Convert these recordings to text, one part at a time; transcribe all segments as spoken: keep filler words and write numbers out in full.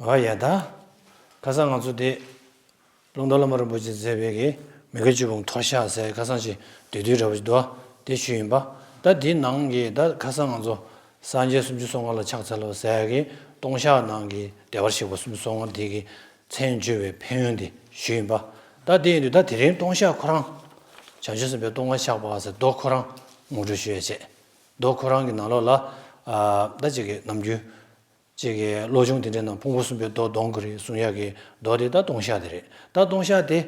ཨ་ཡ་ད། ཁ་སང་ང་ཚོ་དེ། ཀླུང་རྟ་བླ་མ་རིན་པོ་ཆེས་མཛད་པའི་གི་མི་དགེ་བཅུ་སྤོང་མཐོལ་བཤགས་ཟེར་ཁ་སང་ཞིག་བསྡུས་བསྡུས་འདྲ་བོ་ཞིག་འདུག་དེ་ཞུས་ཡིན་པ། ད་དེའི་ནང་གི་ད་ཁ་སང་ང་ཚོ་སངས་རྒྱས་སུམ་ཅུ་སོ་ལྔ་ལ་ཕྱག་འཚལ་ལོ་ཟེར་གི་ལྟུང་བཤགས་ནང་གི་བདེ་བར་གཤེགས་པ་སུམ་ཅུ་སོ་ལྔ་དེ་གི་མཚན་བརྗོད་པའི་ཕན་ཡོན་དེ་ཞུས་ཡིན་པ། ད་དེ་ཡིན་དུས་ད་དེ་རིང་ལྟུང་བཤགས་ཁོ་རང་། བྱང་ཆུབ་སེམས་དཔའི་ལྟུང་བ་བཤགས་པ་ཟེར་མདོ་ཁོ་རང་ངོ་སྤྲོད་ཞུ་ཡ་བྱས། མདོ་ཁོ་རང་གི་ནང་ལོགས་ལ། ཨ་ད་ཅིག་གི་ནམ་རྒྱུན། ཅིག་གི་བློ་སྦྱོང་དེ་འདྲའི་ནང་ཕུང་པོ་གསུམ་པའི་མདོ་འདོན་དགོས་རེད་གསུང་ཡག་གི་མདོ་དེ་ད་ལྟུང་བཤགས་དེ་རེད། ད་ལྟུང་བཤགས་དེ་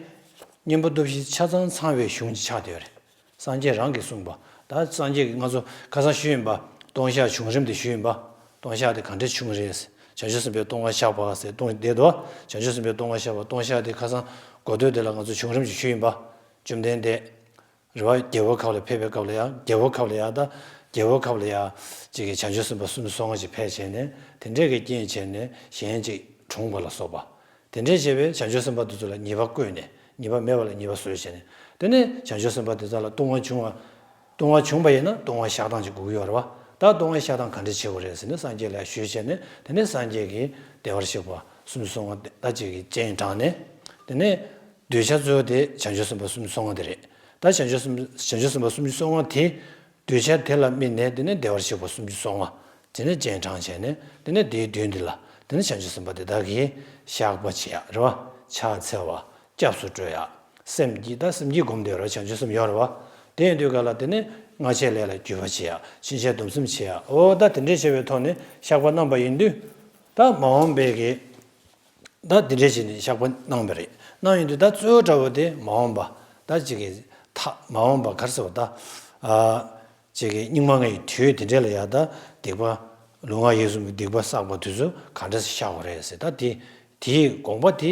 གཉེན་པོ་སྟོབས་བཞི་ཆ་ཚང་ཚང་བའི་གཞུང་ཅིག་ཆགས་བསྡད་ཡོད་རེད། སངས་རྒྱས་རང་གིས་གསུངས་པ། ད་སངས་རྒྱས་ཀྱིས་ང་ཚོ་ཁ་སང་ཞུས་ཡིན་པ། ལྟུང་བཤགས་བྱུང་རིམ་དེ་ཞུས་ཡིན་པ། ལྟུང་བཤགས་དེ་ག་འདྲས་བྱུང་རེད། བྱང་ཆུབ་སེམས་དཔའི་ལྟུང་བ་བཤགས་པ་ཟེར་ལྟུང་བསྡད་དོ། བྱང་ཆུབ་སེམས་དཔའི་ལྟུང་བ་བཤགས་པ་ལྟུང་བཤགས་དེ་ཁ་སང་འགོ་སྟོད་དེ་ལ་ང་ཚོ་བྱུང་རིམ་ཅིག་ཞུས་ཡིན་པ། བཅོམ་ལྡན་འདས། རེད་བ། རྒྱལ་པོའི་ཁབ་ལ་ཕེབས་པའི་སྐབས་ལ་ཡང་རྒྱལ་པོའི་ཁབ་ལ་ཡང་ད་རྒྱལ་པོའི་ཁབ་ལ་ཡང་ཅིག་གིས་བྱང་ཆུབ་སེམས་དཔའ་སུམ་ཅུ་སོ་ལྔ་ཅིག་ཕེབས་བྱས་ནས་དེ་འདྲས་ཀྱི་རྐྱེན་བྱས་ནས་གཞན་ཅིག་གྲོངས་པ་ལ་སོགས་པ། དེ་འདྲས་བྱས་པས་བྱང་ཆུབ་སེམས་དཔའ་དེ་ཚོ་ལ་ཉེས་པ་བཀོད་ནས་ཉེས་པ་མེད་པ་ལ་ཉེས་པ་བཟོས་བྱས་ནས་དེ་ནས་བྱང་ཆུབ་སེམས་དཔའ་དེ་དག་ལ་ལྟུང་བ་བྱུང་བ། ལྟུང་བ་བྱུང་བ་ཡིན་ན་ལྟུང་བ་བཤགས་སྟངས་ཅིག་དགོས་ཀྱི་ཡོད་རེད་བ། ད་ལྟུང་བ་བཤགས་སྟངས་ག་འདྲས་བྱེད་དགོས་རེད་ཟེར་ནས་སངས་རྒྱས་ལ་ཞུས་བྱས་ནས་དེ་ནས་སངས་རྒྱས་ཀྱིས་བདེ་བར་གཤེགས་པ་སུམ་ཅུ་སོ་ལྔ་ད་ཅིག་གིས་སྤྱན་དྲངས་ནས་དེ་ནས་གདུལ་བྱ་གཙོ་བོ་དེ་བྱང་ཆུབ་སེམས་དཔའ་སུམ་ཅུ་སོ་ལྔ་དེ་རེད། ད་བྱང་ཆུབ་སེམས་བྱང་ཆུབ་སེམས་དཔའ་སུམ་ཅུ་སོ་ལྔ་དེ་གདུལ་བྱ་དེ་ལ་དམིགས་ནས་དེ་ནས་བདེ་བར་གཤེགས་པ་སུམ་ཅུ་སོ་ལྔ་དེ་ནས་སྤྱན་དྲངས་བྱས་ནས་དེ་ནས་དེའི་མདུན་དེ་ལ་དེ་ནས་བྱང་ཆུབ་སེམས་དཔའ་དེ་དག་གིས་བཤགས་པ་བྱེད་ཡག་རེད་བ། ཕྱག་འཚལ་བ། སྐྱབས་སུ་འགྲོ་ཡག་སེམས་བསྐྱེད་ད་སེམས་བསྐྱེད་སྒོམ་བསྡད་ཡོད་རེད་བ། བྱང་ཆུབ་སེམས་ཡོད་རེད་བ། དེ་ཡིན་དུས་ག་ལ་དེ་ནས་སྔ་ཕྱི་ལས་ལ་འགྱོད་པ་བྱེད་ཡག་ཕྱིན་ཆད་སྡོམ་སེམས་བྱེད་ཡག་འོ་ད་དེ་འདྲས་བྱས་པའི་ཐོག་ནས་བཤགས་པ་གནང་པ་ཡིན་དུས། ད་མ་འོངས་པའི་གི་ད་འདི་འདྲས་བྱས་ནས་བཤགས་པ་གནང་བ་རེད། གནང་ཡོང་དུས་ད་གཙོ་བོ་འདྲ་བོ་དེ་མ་འོངས་པ། ད་ཅིག་གི་ཐ་མ་འོངས་པ་ག་རེ་ཟེར་བ་ད། ཨ་ཅིག་གི་སྙིགས་མ་ལྔའི་དུས་དེ་འདྲས་ལ་ཡ་ད་སྡིག་པ། ལུས་ངག་ཡིད་གསུམ་གྱི་སྡིག་པ་བསགས་པ་དེ་ཚོ་ག་འདྲས་སེ་བཤགས་དགོས་རེད་ཟེར་ད་དེ། དེའི་དགོངས་པ་དེ་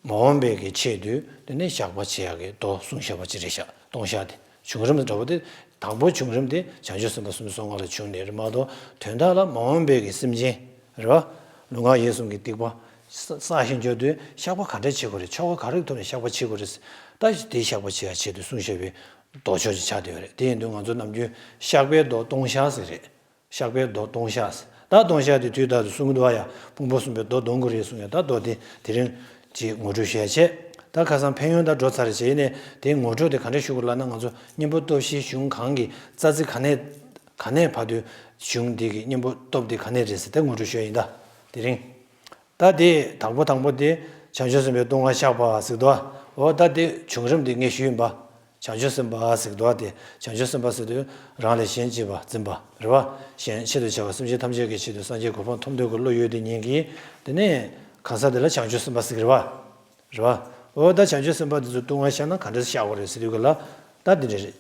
མ་འོངས་པའི་གི་ཆེད་དུ་དེ་ནས་བཤགས་པ་བྱེད་ཡག་གི་མདོ་གསུངས་བཞག་པ་ཅིག་རེད་ཤག་ལྟུང་བཤགས་དེ་བྱུང་རིམ་འདྲ་བོ་དེ། དང་པོ་བྱུང་རིམ་དེ་བྱང་ཆུབ་སེམས་དཔའ་སུམ་ཅུ་སོ་ལྔ་ལ་བྱུང་ནས་རེད་མ་གཏོགས་དོན་དག་ལ་མ་འོངས་པའི་གི་སེམས་ཅན། རེད་བ། ལུས་ངག་ཡིད་གསུམ་གྱི་སྡིག་པ། བསགས་ཤིང་འགྱོ་དུས་བཤགས་པ་ག་འདྲས་བྱེད་དགོས་རེད། ཆོ་ག་ག་རེའི་ཐོག་ནས་བཤགས་པ་བྱེད་དགོས་རེད། ད་དེའི་བཤགས་པ་བྱེད་ཡག་ཆེད་དུ་གསུངས་བཞག་པའི་མདོ་ཆོག་ཅིག་ཆགས་བསྡད་ཡོད་རེད། དེ་ཡིན་དུས་ང་ཚོ་ནམ་རྒྱུན་བཤགས་པའི་མདོ་ལྟུང་བཤགས་ཟེར་རེད། བཤགས་པའི་མདོ་ལྟུང་བཤགས་ཟེར། ད་ལྟུང་བཤགས་དེ་དུས་རྟག་ཏུ་གསུང་གི་འདུག་བ་ཡ། ཕུང་པོ་གསུམ་པའི་མདོ་འདོན་དགོས་རེད་གསུང་ཡ། ད་མདོ་དེ་དེ་རིང་ཅིག་ངོ་སྤྲོད་ཞུ་ཡ་བྱས། ད་ཁ་སང་ཕན་ཡོན་ད་འགྲོ་ཚར་རེད་བྱས་ཡིན་ནའི་དེ་ངོ་སྤྲོད་དེ་ག་འདྲས་ཞུ་དགོས་ལབ་ན་ང་ཚོ་གཉེན་པོ་སྟོབས་བཞིའི་གཞུང་གང་གི་རྩ་ཚིག་ག་ནས་ག་ནས་བར་དུ་གཞུང་འདི་གི་གཉེན་པོ་སྟོབས་དེ་ག་ནས་རེད་ཟེར་དེ་ངོ་སྤྲོད་ཞུ་ཡ་ཡིན་ད། དེ་རིང་། ད་དེ་དང་པོ་དང་པོ་དེ་བྱང་ཆུབ་སེམས་དཔའི་ལྟུང་བ་བཤགས་པ་ཟེར་དོ། འོ་ད་དེ་བྱུང་རིམ་དེ་ངས་ཞུས་ཡིན་པ། བྱང་ཆུབ་སེམས་དཔའ་ཟེར་དོ། དེ་བྱང་ཆུབ་སེམས་དཔའ་ཟེར་དུས་རང་ལས་གཞན་གཅེས་པ་འཛིན་པ་རེད་བ། གཞན་ཆེད་དུ་བྱ་བ་སེམས་ཅན་ཐམས་ཅད་ཀྱི་ཆེད་དུ་སངས་རྒྱས་གོ་འཕང་ཐོབ་འདོད་ཀྱི་བློ་ཡོད་དེ་ཉིད་ཀྱིས་དེ་ནས་གང་ཟག་དེ་ལ་བྱང་ཆུབ་སེམས་དཔའ་ཟེར་གི་རེད་བ། རེད་བ། འོ་ད་བྱང་ཆུབ་སེམས་དཔའ་འདི་ཚོ་ལྟུང་བ་བཤགས་ན་ག་འདྲ་བཤགས་དགོས་རེད་ཟེར་དུས་ག་ལ། ད་འདི་འདྲ་རེད།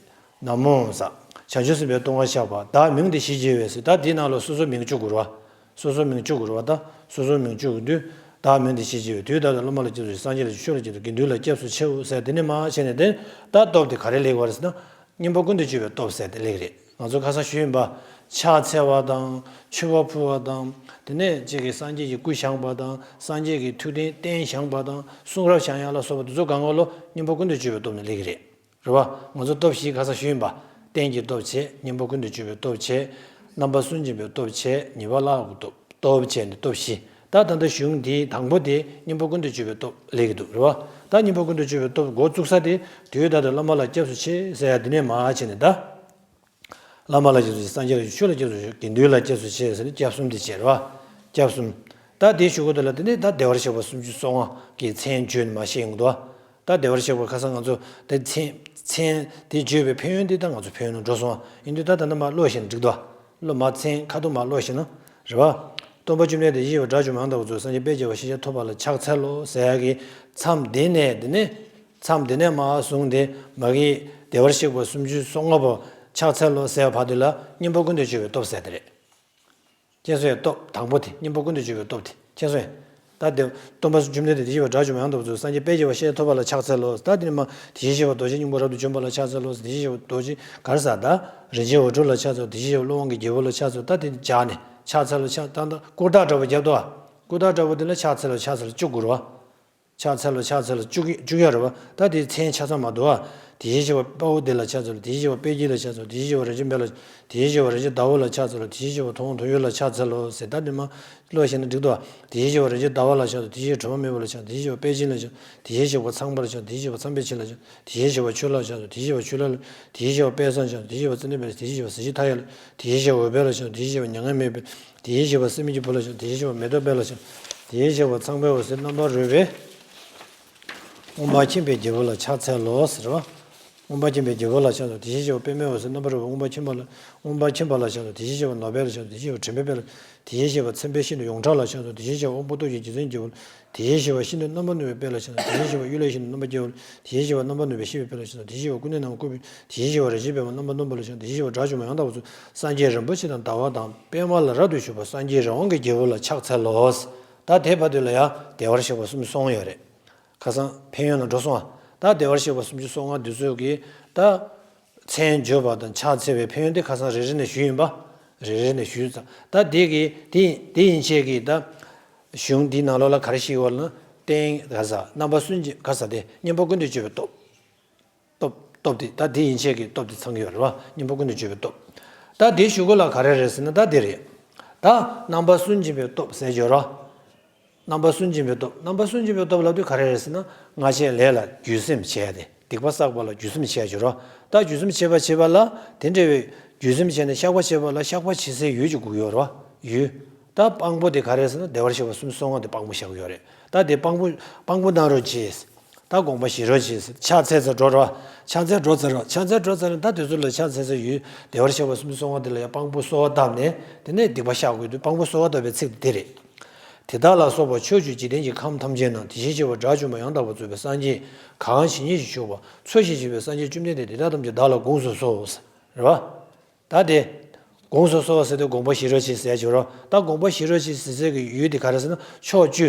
ན་མོ་ས། བྱང་ཆུབ་སེམས་དཔའི་ལྟུང་བ་བཤགས་པ། བདག་མིང་འདི་ཞེས་བགྱི་བས་ཟེར། ད་འདིའི་ནང་ལ་སོ་སོའི་མིང་བཅུག་དགོས་རེད་བ། སོ་སོའི་མིང་བཅུག་དགོས་རེད་བ། ད་སོ་སོའི་མིང་བཅུག་དགོས་དུས། བདག་མིང་འདི་ཞེས་བགྱི་བས། དུས་ད་ལྟ་བླ་མ་ལ་སྐྱབས་སུ་མཆི། སངས་རྒྱས་ལ་མཆོད་ལ་སྐྱབས་སུ་མཆི། དགེ་འདུན་ལ་སྐྱབས་སུ་མཆིའོ་ཟེར་དེ་ནས་མར་བྱས་ནས་དེ་ད་སྟོབས་དེ་ག་རེ་ལེགས་པ་རེད་ཟེར་ན། གཉེན་པོ་ཀུན་ཏུ་སྤྱོད་པའི་སྟོབས་ཟེར་དེ་ལེགས་རེད། ང་ཚོ་ཁ་སང་ཞུས་ཡིན་པ། ཕྱག་འཚལ་བ་དང་མཆོད་པ་ཕུལ་བ་དང་། དེ་ནས་ཅིག་གིས་སངས་རྒྱས་ཀྱི་སྐུ་བཞེངས་པ་དང་། སངས་རྒྱས་ཀྱི་ཐུགས་རྟེན་རྟེན་བཞེངས་པ་དང་། གསུང་རབ་བཤད་ཡག་ལ་སོགས་པ་དེ་ཚོ་གང་ག་ལོ་གཉེན་པོ་ཀུན་ཏུ་སྤྱོད་པའི་སྟོབས་ནི་ལེགས་རེད། རེད་བ། ང་ཚོ་སྟོབས་བཞི་ཁ་སང་ཞུས་ཡིན་པ། རྟེན་གྱི་སྟོབས་བྱས། གཉེན་པོ་ཀུན་ཏུ་སྤྱོད་པའི་སྟོབས་བྱས། རྣམ་པ་སུན་འབྱིན་པའི་སྟོབས་བྱས། ཉེས་པ་བླང་དགོས་སྟོབས། སྟོབས་བྱས་ནས་སྟོབས་བཞི། ད་ད་ལྟ་གཞུང་འདིའི་དང་པོ་དེ་གཉེན་པོ་ཀུན་ཏུ་སྤྱོད་པའི་སྟོབས་ལེགས་ཀྱི་འདུག་རེད་བ། ད་གཉེན་པོ་ཀུན་ཏུ་སྤྱོད་པའི་སྟོབས་འགོ་བཙུགས་ས་དེ་དུས་ད་ལྟ་བླ་མ་ལ་སྐྱབས་སུ་མཆི་ཟེར་ཡ་འདི་ནས་མར་བྱས་ནས་ད། བླ་མ་ལ་སྐྱབས་སུ་མཆི། སངས་རྒྱས་ལ་སྐྱབས་སུ་མཆི། ཆོས་ལ་སྐྱབས་སུ་མཆི། དགེ་འདུན་ལ་སྐྱབས་སུ་མཆི་ཟེར་ནས་སྐྱབས་གསུམ་དེ་བྱས་རེད་བ། སྐྱབས་གསུམ། ད་དེའི་གཞུག་གུ་དེ་ལ་དེ་ནས་ད་བདེ་བར་གཤེགས་པ་སུམ་ཅུ་སོ་ལྔ་གི་མཚན་བརྗོད་ནས་མར་བཤད་ཡོང་གི་འདུག་བ། ད་བདེ་བར་གཤེགས་པ་ཁ་སང་ང་ཚོ་དེ་མཚན་མཚན་དེ་བརྗོད་པའི་ཕན་ཡོན་དེ་ད་ང་ཚོ་ཕན་ཡོན་ནང་འགྲོ་སོང་བ་ཡིན་དུས་ད་ད་ནི་མར་ཀློག་བཞག་ན་འགྲིག་འདུག་བ། ཀློག་མར་མཚན་ཁ་ཐུག་མར་ཀློག་བཞག་ན་རེད་བ། སྟོན་པ་བཅོམ་ལྡན་འདས་ཡིད་བཞིན་པ་དགྲ་བཅོམ་པ་ཡང་དག་པར་རྫོགས་སངས་རྒྱས་དཔལ་གྱི་བ་ཤེས་བྱ་ཐོབ་པ་ལ་ཕྱག་འཚལ་ལོ་ཟེར་ཡག་གི་མཚམས་དེ་ནས་དེ་ནས། མཚམས་དེ་ནས་མར་བཟུང་སྟེ་མ་གི་བདེ་བར་གཤེགས་པ་སུམ་ཅུ་སོ་ལྔ་པོ་ཕྱག་འཚལ་ལོ་ཟེར་བ་བར་དུ་ལ་གཉེན་པོ་ཀུན་ཏུ་སྤྱོད་པའི་སྟོབས་ཟེར་དེ་རེད། མཁྱེན་སོང་ངས། སྟོབས་དང་པོ་དེ་གཉེན་པོ་ཀུན་ཏུ་སྤྱོད་པའི་སྟོབས་དེ་མཁྱེན་སོང་ངས། ད་དེ་སྟོན་པ་བཅོམ་ལྡན་འདས་དེ་བཞིན་གཤེགས་པ་དགྲ་བཅོམ་པ་ཡང་དག་པར་རྫོགས་སངས་རྒྱས་དཔལ་གྱི་བ་ཤེས་བྱ་ཐོབ་པ་ལ་ཕྱག་འཚལ་ལོ། ད་དེ་ནས་མར་དེ་བཞིན་གཤེགས་པ་རྡོ་རྗེ་སྙིང་པོ་རབ་ཏུ་འཇོམས་པ་ལ་ཕྱག་འཚལ་ལོ། དེ་བཞིན་གཤེགས་པ་རྡོ་རྗེ་ག་རེ་ཟེར་ད། རིན་ཆེན་འོད་འཕྲོ་ལ་ཕྱག་འཚལ་ལོ། དེ་བཞིན་གཤེགས་པ་ཀླུ་དབང་གི་རྒྱལ་པོ་ལ་ཕྱག་འཚལ་ལོ། ད་དེ་སྦྱར་ནས་ཕྱག་འཚལ་ལོ། ཕྱག་ད་ད་ཀུར་སྟག་འདྲ་པོ་བརྒྱབ་འདུག་བ། ཀུར་སྟག་འདྲ་པོ་དེ་ལ་ཕྱག་འཚལ་ལོ། ཕྱག་འཚལ་ལོ་བཅུ་དགོས་རེད་བ། ཕྱག་འཚལ་ལོ། ཕྱག་འཚལ་ལོ་བཅུ་གི་བཅུ་གི་རེད་པ། ད་དེའི་མཚན་ཆ་ཚང་མ་འདུག་ཨ། དེ་བཞིན་གཤེགས་པ་དཔའ་བོ་དེ་ལ་ཕྱག་འཚལ་ལོ། དེ་བཞིན་གཤེགས་པ་དཔལ་སྐྱིད་ལ་ཕྱག་འཚལ་ལོ། དེ་བཞིན་གཤེགས་པ་རིན་ཆེན་འཕེལ་ལ། དེ་བཞིན་གཤེགས་པ་རིན་ཆེན་ཟླ་འོད་ལ་ཕྱག་འཚལ་ལོ། དེ་བཞིན་གཤེགས་པ་ཐུབ་དབང་དོན་ཡོད་ལ་ཕྱག་འཚལ་ལོ་ཟེར། ད་དེ་མ་ཀློག་ཤེས་ན་འགྲིག་འདུག་ཨ། དེ་བཞིན་གཤེགས་པ་རིན་ཆེན་ཟླ་བ་ལ་ཕྱག་འཚལ་ལོ། དེ་བཞིན་གཤེགས་པ་སྒྲོལ་མ་སྨན་པ་ལ་ཕྱག་འཚལ་ལོ། དེ་བཞིན་གཤེགས་པ་དཔལ་ཆེན་ལ་ཕྱག་འཚལ་ལོ། དེ་བཞིན་གཤེགས་པ་ཚངས་པ་ལ་ཕྱག་འཚལ་ལོ། དེ་བཞིན་གཤེགས་པ་ཚངས་པའི་ཆོས་ལ་ཕྱག་འཚལ་ལོ། དེ་བཞིན་གཤེགས་པ་ཆོས་ལ། དེ་བཞིན་གཤེགས་པ་དཔལ་བཟང་ལ་ཕྱག་འཚལ་ལོ། དེ་བཞིན་གཤེགས་པ་ཙནྡན་དཔལ་ལ་ཕྱག་འཚལ་ལོ། དེ་བཞིན་གཤེགས་པ་གཟི་བརྗིད་མཐའ་ཡས་ལ། དེ་བཞིན་གཤེགས་པ་འོད་འཕེལ་ལ་ཕྱག་འཚལ་ལོ། དེ་བཞིན་གཤེགས་པ་སེམས་ཅན་ཕྱུག་པོ་ལ་ཕྱག་འཚལ་ལོ། དེ་བཞིན་གཤེགས་པ་སེམས་ཅན་ཕུན་ཚོགས་ལ་ཕྱག་འཚལ་ལོ། དེ་བཞིན་གཤེགས་པ་ཚངས་པའི་འོད་ཟེར་རྣམ་པར་རོལ་པས། མངོན་པར་མཁྱེན་པའི་རྒྱལ་པོ་ལ་ཕྱག་འཚལ་ལོ་ཟེར་བ། མངོན་པར་མཁྱེན་པའི་རྒྱལ་པོ་ལ་ཕྱག་འཚལ་ལོ། དེ་བཞིན་གཤེགས་པ་པདྨའི་འོད་ཟེར་རྣམ་པར་རོལ་པས་མངོན་པར་མཁྱེན་པ་ལ། མངོན་པར་མཁྱེན་པ་ལ་ཕྱག་འཚལ་ལོ། དེ་བཞིན་གཤེགས་པ་ནོར་དཔལ་ལ་ཕྱག་འཚལ་ལོ། དེ་བཞིན་གཤེགས་པ་དྲན་པའི་དཔལ་ལ། དེ་བཞིན་གཤེགས་པ་མཚན་དཔལ་ཤིན་ཏུ་ཡོངས་གྲགས་ལ་ཕྱག་འཚལ་ལོ། དེ་བཞིན་གཤེགས་པ་དབང་པོ་སྟོབས་ཀྱི་རྗེ་བཙུན་རྒྱལ་པོ་ལ། དེ་བཞིན་གཤེགས་པ་ཤིན་ཏུ་རྣམ་པར་གནོན་པའི་དཔལ་ལ་ཕྱག་འཚལ་ལོ། དེ་བཞིན་གཤེགས་པ་གཡུལ་ལས་ཤིན་ཏུ་རྣམ་པར་རྒྱལ་བ་ལ། དེ་བཞིན་གཤེགས་པ་ཀུན་ནས་རྣམ་པར་རྒྱལ་བའི་དཔལ་ལ་ཕྱག་འཚལ་ལོ། དེ་བཞིན་གཤེགས་པ་ཀུན་ནས་རྣམ་པར་བཀུར་བའི། དེ་བཞིན་གཤེགས་པ་རིན་ཆེན་སྤེལ་མ་རྣམ་པར་གནོན་པ་ལ་ཕྱག་འཚལ་ལོ། དེ་བཞིན་གཤེགས་པ་དགྲ་བཅོམ་པ་ཡང་དག་པར་རྫོགས། སངས་རྒྱས་རིན་པོ་ཆེ་དང་ཟླ་བ་དང་པདྨ་ལ་རབ་ཏུ་བཞུགས་པ་སངས་རྒྱས་རི་དབང་གི་རྒྱལ་པོ་ལ་ཕྱག་འཚལ་ལོ། ད་དེ་བར་དུ་ལ་ཡང་བདེ་བར་གཤེགས་པ་སུམ་ཅུ་སོ་ལྔ་ཡོད་རེད། ཁ་སང་ཕན་ཡོན་ལ་འགྲོ་སོང་ང་། ད་བདེ་བར་གཤེགས་པ་སུམ་ཅུ་སོ་ལྔ་འདི་ཚོ་གི་ད་མཚན་བརྗོད་པ་དང་ཕྱག་འཚལ་བའི་ཕན་ཡོན་དེ་ཁ་སང་རེ་རེ་ནས་ཞུས་ཡིན་པ། རེ་རེ་ནས་ཞུས་ཙང་ད་དེ་གི་དེ་དེ་ཡན་ཆད་ཀྱི་ད་གཞུང་འདིའི་ནང་ལོགས་ལ་ག་རེ་ཞིག་ཡོད་ལ་ན། རྟེན་ག་ས་རྣམ་པ་སུམ་ཅུ་ག་ས་དེ་གཉེན་པོ་ཀུན་ཏུ་སྤྱོད་པའི་སྟོབས། སྟོབས་སྟོབས་དེ་ད་དེ་ཡན་ཆད་ཀྱི་སྟོབས་དེ་ཚང་གི་ཡོད་རེད་བ། གཉེན་པོ་ཀུན་ཏུ་སྤྱོད་པའི་སྟོབས། ད་དེ་གཞུག་གུ་ལ་ག་རེ་རེད་ཟེར་ན་ད་དེ་རེད། ད་རྣམ་པ་སུན་འབྱིན་པའི་སྟོབས་ཟེར་གྱི་ཡོད་རེད་བ། རྣམ་པ་སུན་འབྱིན་པའི་སྟོབས། རྣམ་པ་སུན་འབྱིན་པའི་སྟོབས་ལབ་དུས་ག་རེ་རེད་ཟེར་ན་སྔ་ཕྱིའི་ལས་ལ་རྒྱུས་སེམས་བྱས་ཏེ་སྡིག་པ་བསགས་པ་ལ་རྒྱུས་སེམས་བྱས་ཀྱི་ཡོད་རེད་བ། ད་རྒྱུས་སེམས་བྱས་པ་བྱས་པ་ལ་དེ་འདྲ་བའི་རྒྱུས་སེམས་བྱས་ནས་བཤགས་པ་བྱས་པ་ལ་བཤགས་པ་བྱེད་སའི་ཡུལ་གཅིག་དགོས་ཀྱི་ཡོད་རེད་བ། ཡུལ། ད་དཔང་པོ་དེ་ག་རེ་རེད་ཟེར་ན་བདེ་བར་གཤེགས་པ་སུམ་ཅུ་སོ་ལྔ་དེ་དཔང་པོ་བཞག་གི་ཡོད་རེད། ད་དེ་དཔང་པོ་དཔང་པོ་གནང་རོགས་གྱིས། ད་དགོངས་པ་བཞེས་རོགས་གྱིས། ཕྱག་འཚལ་ཚར་འགྲོ་རོགས། ཕྱག་འཚལ་འགྲོ་ཚར་རོགས། ཕྱག་འཚལ་འགྲོ་ཚར་ན་ད་དེ་ཚོ་ལ་ཕྱག་འཚལ་ས་ཡུལ་བདེ་བར་གཤེགས་པ་སུམ་ཅུ་སོ་ལྔ་དེ་ལ་ཡང་དཔང་པོ་གསོལ་བ་བཏབ་ནས་དེ་ནས་སྡིག་པ་བཤགས་དགོས་དུས་དཔང་པོ་གསོལ་བ་བཏབ་པའི་ཚིག་དེ་རེད། དེ་དག་ལ་སོགས་པ་ཕྱོགས་བཅུའི་འཇིག་རྟེན་གྱི་ཁམས་ཐམས་ཅད་ན་དེ་བཞིན་གཤེགས་པ་དགྲ་བཅོམ་པ་ཡང་དག་པར་རྫོགས་པའི་སངས་རྒྱས་གང་ཇི་སྙེད་ཅིག་བཞུགས་པ་འཚོ་ཞིང་གཞེས་པའི་སངས་རྒྱས་བཅོམ་ལྡན་འདས་དེ་དག་ཐམས་ཅད་བདག་ལ་དགོངས་སུ་གསོལ། རེད་བ། ད་དེ། དགོངས་སུ་གསོལ་ཟེར་དུས་དགོངས་པ་བཞེས་རོགས་གྱིས་ཟེར་གྱི་རོ། ད་དགོངས་པ་བཞེས་རོགས་གྱིས་ཟེར་ཟེར་གྱི་ཡུལ་དེ་ག་རེ་ཟེར་ན་ཕྱོགས་བཅུ།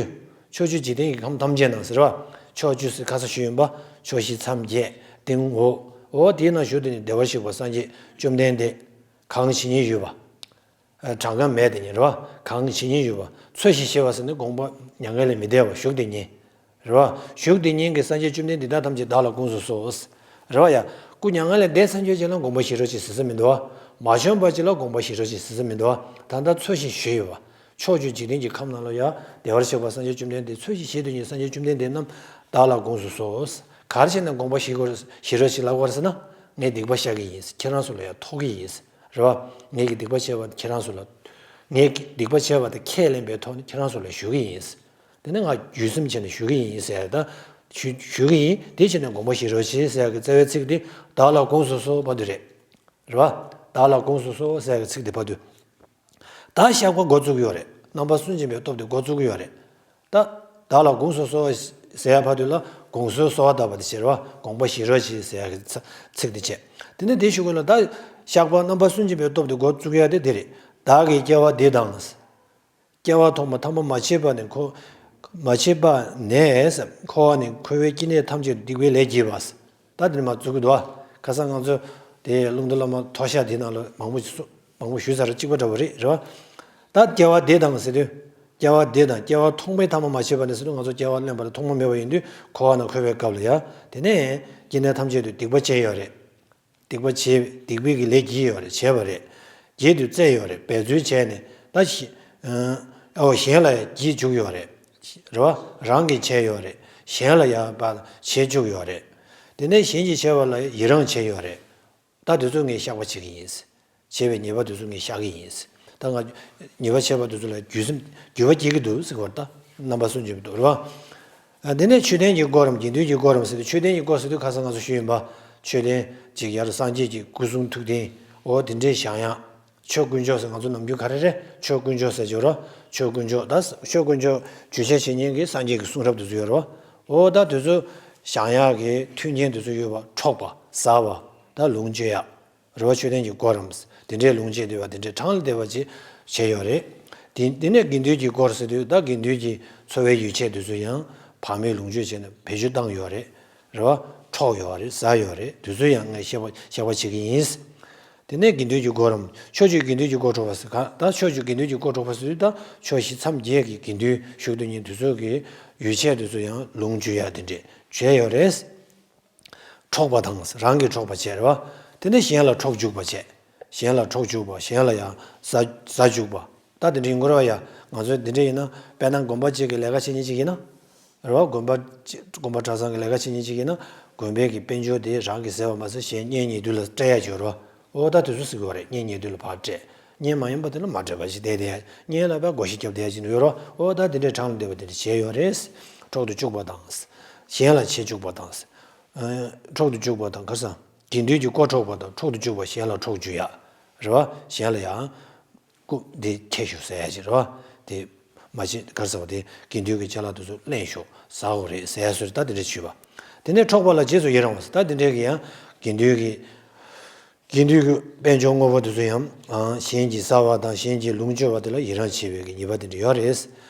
ཕྱོགས་བཅུ་འཇིག་རྟེན་གྱི་ཁམས་ཐམས་ཅད་ན་ཟེར་བ། ཕྱོགས་བཅུ་ཟེར་ཁ་སང་ཞུས་ཡིན་པ། ཕྱོགས་བཞི་མཚམས་བརྒྱད། སྟེང་འོག་འོ་དེའི་ནང་བཞུགས་དེ་ནི་བདེ་བར་གཤེགས་པ་སངས་རྒྱས་བཅོམ་ལྡན་འདས། གང་ཇི་སྙེད་ཡོད་པ། གྲངས་ཀ་མེད་དེ་ཉིད་རེད་བ། གང་ཇི་སྙེད་ཡོད་པ། འཚོ་ཞིང་གཞེས་པ་ཟེར་ནི་དགོངས་པ་མྱ་ངན་ལས་མི་འདའ་བར་བཞུགས་དེ་ཉིད། རེད་བ། བཞུགས་དེ་ཉིད་ཀྱི་སངས་རྒྱས་བཅོམ་ལྡན་འདས་དེ་དག་ཐམས་ཅད་བདག་ལ་དགོངས་སུ་གསོལ། རེད་བ་ཡ། སྐུ་མྱ་ངན་ལས་འདས་ཚར་ཡོད་ཅིག་ལ་དགོངས་པ་བཞེས་རོགས་གྱིས་ཟེར་ས་མི་འདུག་བ། མ་བྱོན་པ་ཅིག་ལ་དགོངས་པ་བཞེས་རོགས་གྱིས་ཟེར་ས་མི་འདུག་བ། ད་ལྟ་འཚོ་ཞིང་གཞེས་ཡོད་པ། ཕྱོགས་བཅུའི་འཇིག་རྟེན་གྱི་ཁམས་ནང་ལ་ཡ། བདེ་བར་གཤེགས་པ་སངས་རྒྱས་བཅོམ་ལྡན་འདས་འཚོ་ཞིང་གཞེས་དེ་ཉིད་སངས་རྒྱས་བཅོམ་ལྡན་འདས་རྣམས་བདག་ལ་དགོངས་སུ་གསོལ། ག་རེ་བྱས་ནས་དགོངས་པ་བཞེས་དགོས་བཞེས་རོགས་གྱིས་ལབ་དགོས་རེད་ཟེར་ན། ངས་སྡིག་པ་བཤགས་ཀྱི་ཡིན། ཁྱེད་རང་ཚོ་ལ་ཡ་ཐོགས་ཀྱི་ཡིན། རེད་བ། ངེད་ཀྱི་སྡིག་པ་བྱས་པ་དེ་ཁྱེད་རང་ཚོ་ལ། ངེད་ཀྱི་སྡིག་པ་བྱས་པ་དེ་ཁས་ལེན་པའི་ཐོག་ནས་ཁྱེད་རང་ཚོ་ལ་ཞུ་གི་ཡིན། དེ་ནས་ང་རྒྱུས་སེམས་བྱས་ནས་ཞུ་གི་ཡིན་ཟེར་ད། ཞུ་ཞུ་གི་ཡིན། དེ་བྱས་ནས་དགོངས་པ་བཞེས་རོགས་གྱིས་ཟེར་ཡག་གི་རྩ་བའི་ཚིག་དེ་བདག་ལ་དགོངས་སུ་གསོལ་བ་དེ་རེད། རེད་བ། བདག་ལ་དགོངས་སུ་གསོལ་ཟེར་ཡག་གི་ཚིག་དེ་བ་དུ། ད་བཤགས་པ་འགོ་བཙུགས་ཡོད་རེད། རྣམ་པ་སུན་འབྱིན་པའི་སྟོབས་དེ་འགོ་བཙུགས་ཡོད་རེད། ད། བདག་ལ་དགོངས་སུ་གསོལ་བ་ཟེར་ཡ་བར་དུ་ལ་དགོངས་སུ་གསོལ་བ་བཏབ་པ་དེ་བྱེད་རོགས། དགོངས་པ་བཞེས་རོགས་གྱིས་ཟེར་ཡ་གི་ཚ་ཚིག་དེ་བྱས། དེ་ནས་དེ་ཞུ་དགོས་ལ་ད། བཤགས་པ་རྣམ་པ་སུན་འབྱིན་པའི་སྟོབས་དེ་འགོ་བཙུགས་ཡ་དེ་དེ་རེད། བདག་གིས་སྐྱེ་བ་འདི་དང་། སྐྱེ་བ་ཐོག་མ་ཐ་མ་མ་མཆིས་པ་ནས་འཁོར། མ་མཆིས་པ་ནས་འཁོར་བ་ནས་འཁོར་བའི་སྐྱེ་གནས་ཐམས་ཅད་སྡིག་པའི་ལས་བགྱིས་པ། ད་དེ་ནས་མ་བཙུགས་ཀྱི་འདུག་ཨ། ཁ་སང་ང་ཚོ་དེ་ཀླུང་རྟ་བླ་མ་མཐོ་ཤ་དེ་ནང་ལ་མང་པོ་ཞིག་གསུངས། མང་པོ་ཞུས་ཚར་གཅིག་པ་འདྲ་བོ་རེད་རེད་བ། ད་སྐྱེ་བ་འདི་དང་ཟེར་དུས། སྐྱེ་བ་འདི་དང་སྐྱེ་བ་ཐོག་མའི་ཐ་མ་མ་མཆིས་པ་ནས་ཟེར་དུས་ང་ཚོ་སྐྱེ་བ་ལེན་པ་ལ་ཐོག་མ་མེད་པ་ཡིན་དུས་འཁོར་བ་ན་འཁོར་བའི་སྐབས་ལ་ཡ། དེ་ནས་སྐྱེ་གནས་ཐམས་ཅད་དུ་སྡིག་པ་བྱས་ཡོད་རེད། སྡིག་པ་བྱས་སྡིག་པའི་གི་ལས་བགྱིས་ཡོད་རེད་བྱས་པ་རེད། བགྱིས་དུས་བཙལ་ཡོད་རེད་འབད་རྩོལ་བྱས་ནས་ད་ཞི། ཨོ་གཞན་ལ་བགྱིས་བཅུག་ཡོད་རེད། རེད་བ། རང་གིས་བྱས་ཡོད་རེད། གཞན་ལ་ཡང་བ་བྱེད་བཅུག་ཡོད་རེད། དེ་ནས་གཞན་གྱིས་བྱས་པ་ལ་ཡི་རང་བྱས་ཡོད་རེད། ད་དེ་ཚོ་ངས་བཤགས་པ་བྱེད་ཀྱི་ཡིན། བྱས་པའི་ཉེས་པ་དེ་ཚོ་ངས་བཤགས་ཀྱི་ཡིན། ད་ང་ཉེས་པ་བྱས་པ་དེ་ཚོ་ལ་འགྱོད་སེམས་འགྱོད་པ་སྐྱེ་གི་འདུག་ཟེར་བ་ད་རྣམ་པ་སུན་འབྱིན་པ་འདུག་རེད་བ། ཨ་དེ་ནས་མཆོད་རྟེན་གྱི་སྐོར་རམ་དགེ་འདུན་གྱི་སྐོར་རམ་ཟེར་དུས་མཆོད་རྟེན་གྱི་སྐོར་ཟེར་དུས་ཁ་སང་ང་ཚོ་ཞུས་ཡིན་པ། མཆོད་རྟེན་ཅིག་ཡར་སངས་རྒྱས་ཀྱི་སྐུ་གསུང་ཐུགས་རྟེན་འོ་དེ་འདྲའི་བཞེངས་ཡག་ཆོས་དཀོན་མཆོག་ཟེར་ང་ཚོ་ནམ་རྒྱུན་ག་རེ་རེད་ཆོས་དཀོན་མཆོག་ཟེར་གྱི་ཡོད་རེད། ཆོས་དཀོན་མཆོག་ད་ཆོས་དཀོན་མཆོག་བརྗོད་བྱ་བྱེད་མཁན་གྱི་སངས་རྒྱས་ཀྱི་གསུང་རབ་དེ་ཚོ་ཡོད་རེད་བ། འོ་ད་དེ་ཚོ་བཞེངས་ཡག་གི་མཐུན་རྐྱེན་དེ་ཚོ་ཡོད་པ་འཕྲོག་པ་ཟ་བ་ད་ལོངས་སྤྱོད་ཡག་རེ་བ་མཆོད་རྟེན་གྱི་སྒོ་རམ། དེ་འདྲའི་ལུང་བཅས་འདུས་པ་དེ་འདྲའི་གྲངས་ལས་འདས་པ་ཅིག་བྱས་ཡོད་རེད། དེ་དེ་ནས་དགེ་འདུན་གྱི་སྐོར་ཟེར་དུས་ད་དགེ་འདུན་གྱི་འཚོ་བའི་ཡོ་བྱད་དེ་ཚོ་ཡང་བག་མེད་ལོངས་སྤྱོད་བྱས་ནས་བེད་སྤྱོད་བཏང་ཡོད་རེད། རེ་བ་འཕྲོག་ཡོད་རེད་ཟ་ཡོད་རེད་དེ་ཚོ་ཡང་ངས་བཤད་པ་བཤད་པ་བྱེད་ཀྱི་ཡིན། དེ་ནས་དགེ་འདུན་གྱི་སྒོ་རམ། ཕྱོགས་བཅུའི་དགེ་འདུན་གྱི་སྒོ་འཕྲོག་པ་ཟེར་ག་ད་ཕྱོགས་བཅུའི་དགེ་འདུན་གྱི་སྒོ་འཕྲོག་པ་ཟེར་དུས་ད་ཕྱོགས་བཞི་མཚམས་བརྒྱད་ཀྱི་དགེ་འདུན་བཞུགས་དུས་ཉིད་དུ་ཚོགས་ཀྱི་ཡོ་བྱད་དུ་ཚོ་ཡང་ལུང་བཅུ་ཡ་དེ་འདྲས་བྱས་ཡོད་རེད། འཕྲོག་པ་དང་རང་གིས་འཕྲོག་པ་བྱས་རེད་བ། དེ་ནས་གཞན་ལ་འཕྲོག་འཇུག་པ་བྱས། གཞན་ལ་འཕྲོག་འཇུག་པ་གཞན་ལ་ཡང་ཟ་ཟ་འཇུག་པ། ད་དེ་འདྲའི་ངོ་ར་བ་ཡ་ང་ཚོའི་འདི་འདྲ་ཡིན་ན་དཔེར་ན་དགོན་པ་གཅིག་གི་ལས་ཀ་བྱེད་མཁན་གཅིག་ཡིན་ན། རེད་བ། དགོན་པ་གཅིག་དགོན་པ་གྲྭ་ཚང་གི་ལས་ཀ་བྱེད་མཁན་གཅིག་ཡིན་ན་དགོན་པའི་གི་དཔལ་འབྱོར་དེ་རང་གིས་ཟས་པ་མ་ཟད་གཞན་གཉེན་ཉེ་དུ་ལ་སྤྲད་ཡ་ཅིག་ཡོད་རེད་བ། འོ་ད་དེ་ཚོ་ཟེར་གི་ཡོད་རེད། གཉེན་ཉེ་དུ་ལ་ཕར་སྤྲད། གཉེན་མ་ཡིན་པ་དེ་ལ་མ་སྤྲད་པ་ཞིག་བསྡད་དེ་ཡ་གཉེན་ལ་བས་བགོ་བཤའ་རྒྱབ་བསྡད་ཡ་ཅིག་ཡོད་རེད་བ། འོ་ད་དེ་འདྲའི་གྲངས་ལ་འདེབས་པ་དེ་འདྲ་བྱས་ཡོད་རེད། འཕྲོག་ཏུ་བཅུག་པ་དང་། གཞན་ལ་བྱེད་བཅུག་པ་དང་། འཕྲོག་ཏུ་བཅུག་པ་དང་ག་ས། དགེ་འདུན་གྱི་སྒོ་འཕྲོག་པ་དང་འཕྲོག་ཏུ་བཅུག་པ་གཞན་ལ་འཕྲོག་འཇུག་ཡ། རེད་བ། གཞན་ལ་ཡང་། སྐུ་འདི་ཁྱེར་ཤོག་ཟེར་ཡ་ཅིག་རེད་བ། དེ། མ་བྱེད་ག་རེ་ཟེར་བ་དེ་དགེ་འདུན་གྱི་ཅ་ལག་དེ་ཚོ་ལེན་ཤོག་ཟ་འོ་རེད་ཟེར་ཡ་སོ་རེད། ད་དེ་འདྲ་བྱུས་པ། དེ་ནས་འཕྲོག་པ་ལ་རྗེས་སུ་ཡི་རང་བ་ཟེར་ད་དེ་འདྲའི་གི་ཡང་དགེ་འདུན་གྱི། དགེ་འདུན་གྱི་དཔལ་འབྱོར་དངོས་པོ་དེ་ཚོ་ཡང་གཞན་གྱིས་བཟའ་བ་དང་གཞན་གྱིས་ལོངས་སྤྱོད་པ་དེ་ལ་ཡི་རང་བྱེད་པའི་གི་ཉེས་པ་དེ་འདྲ་ཡོད་རེད།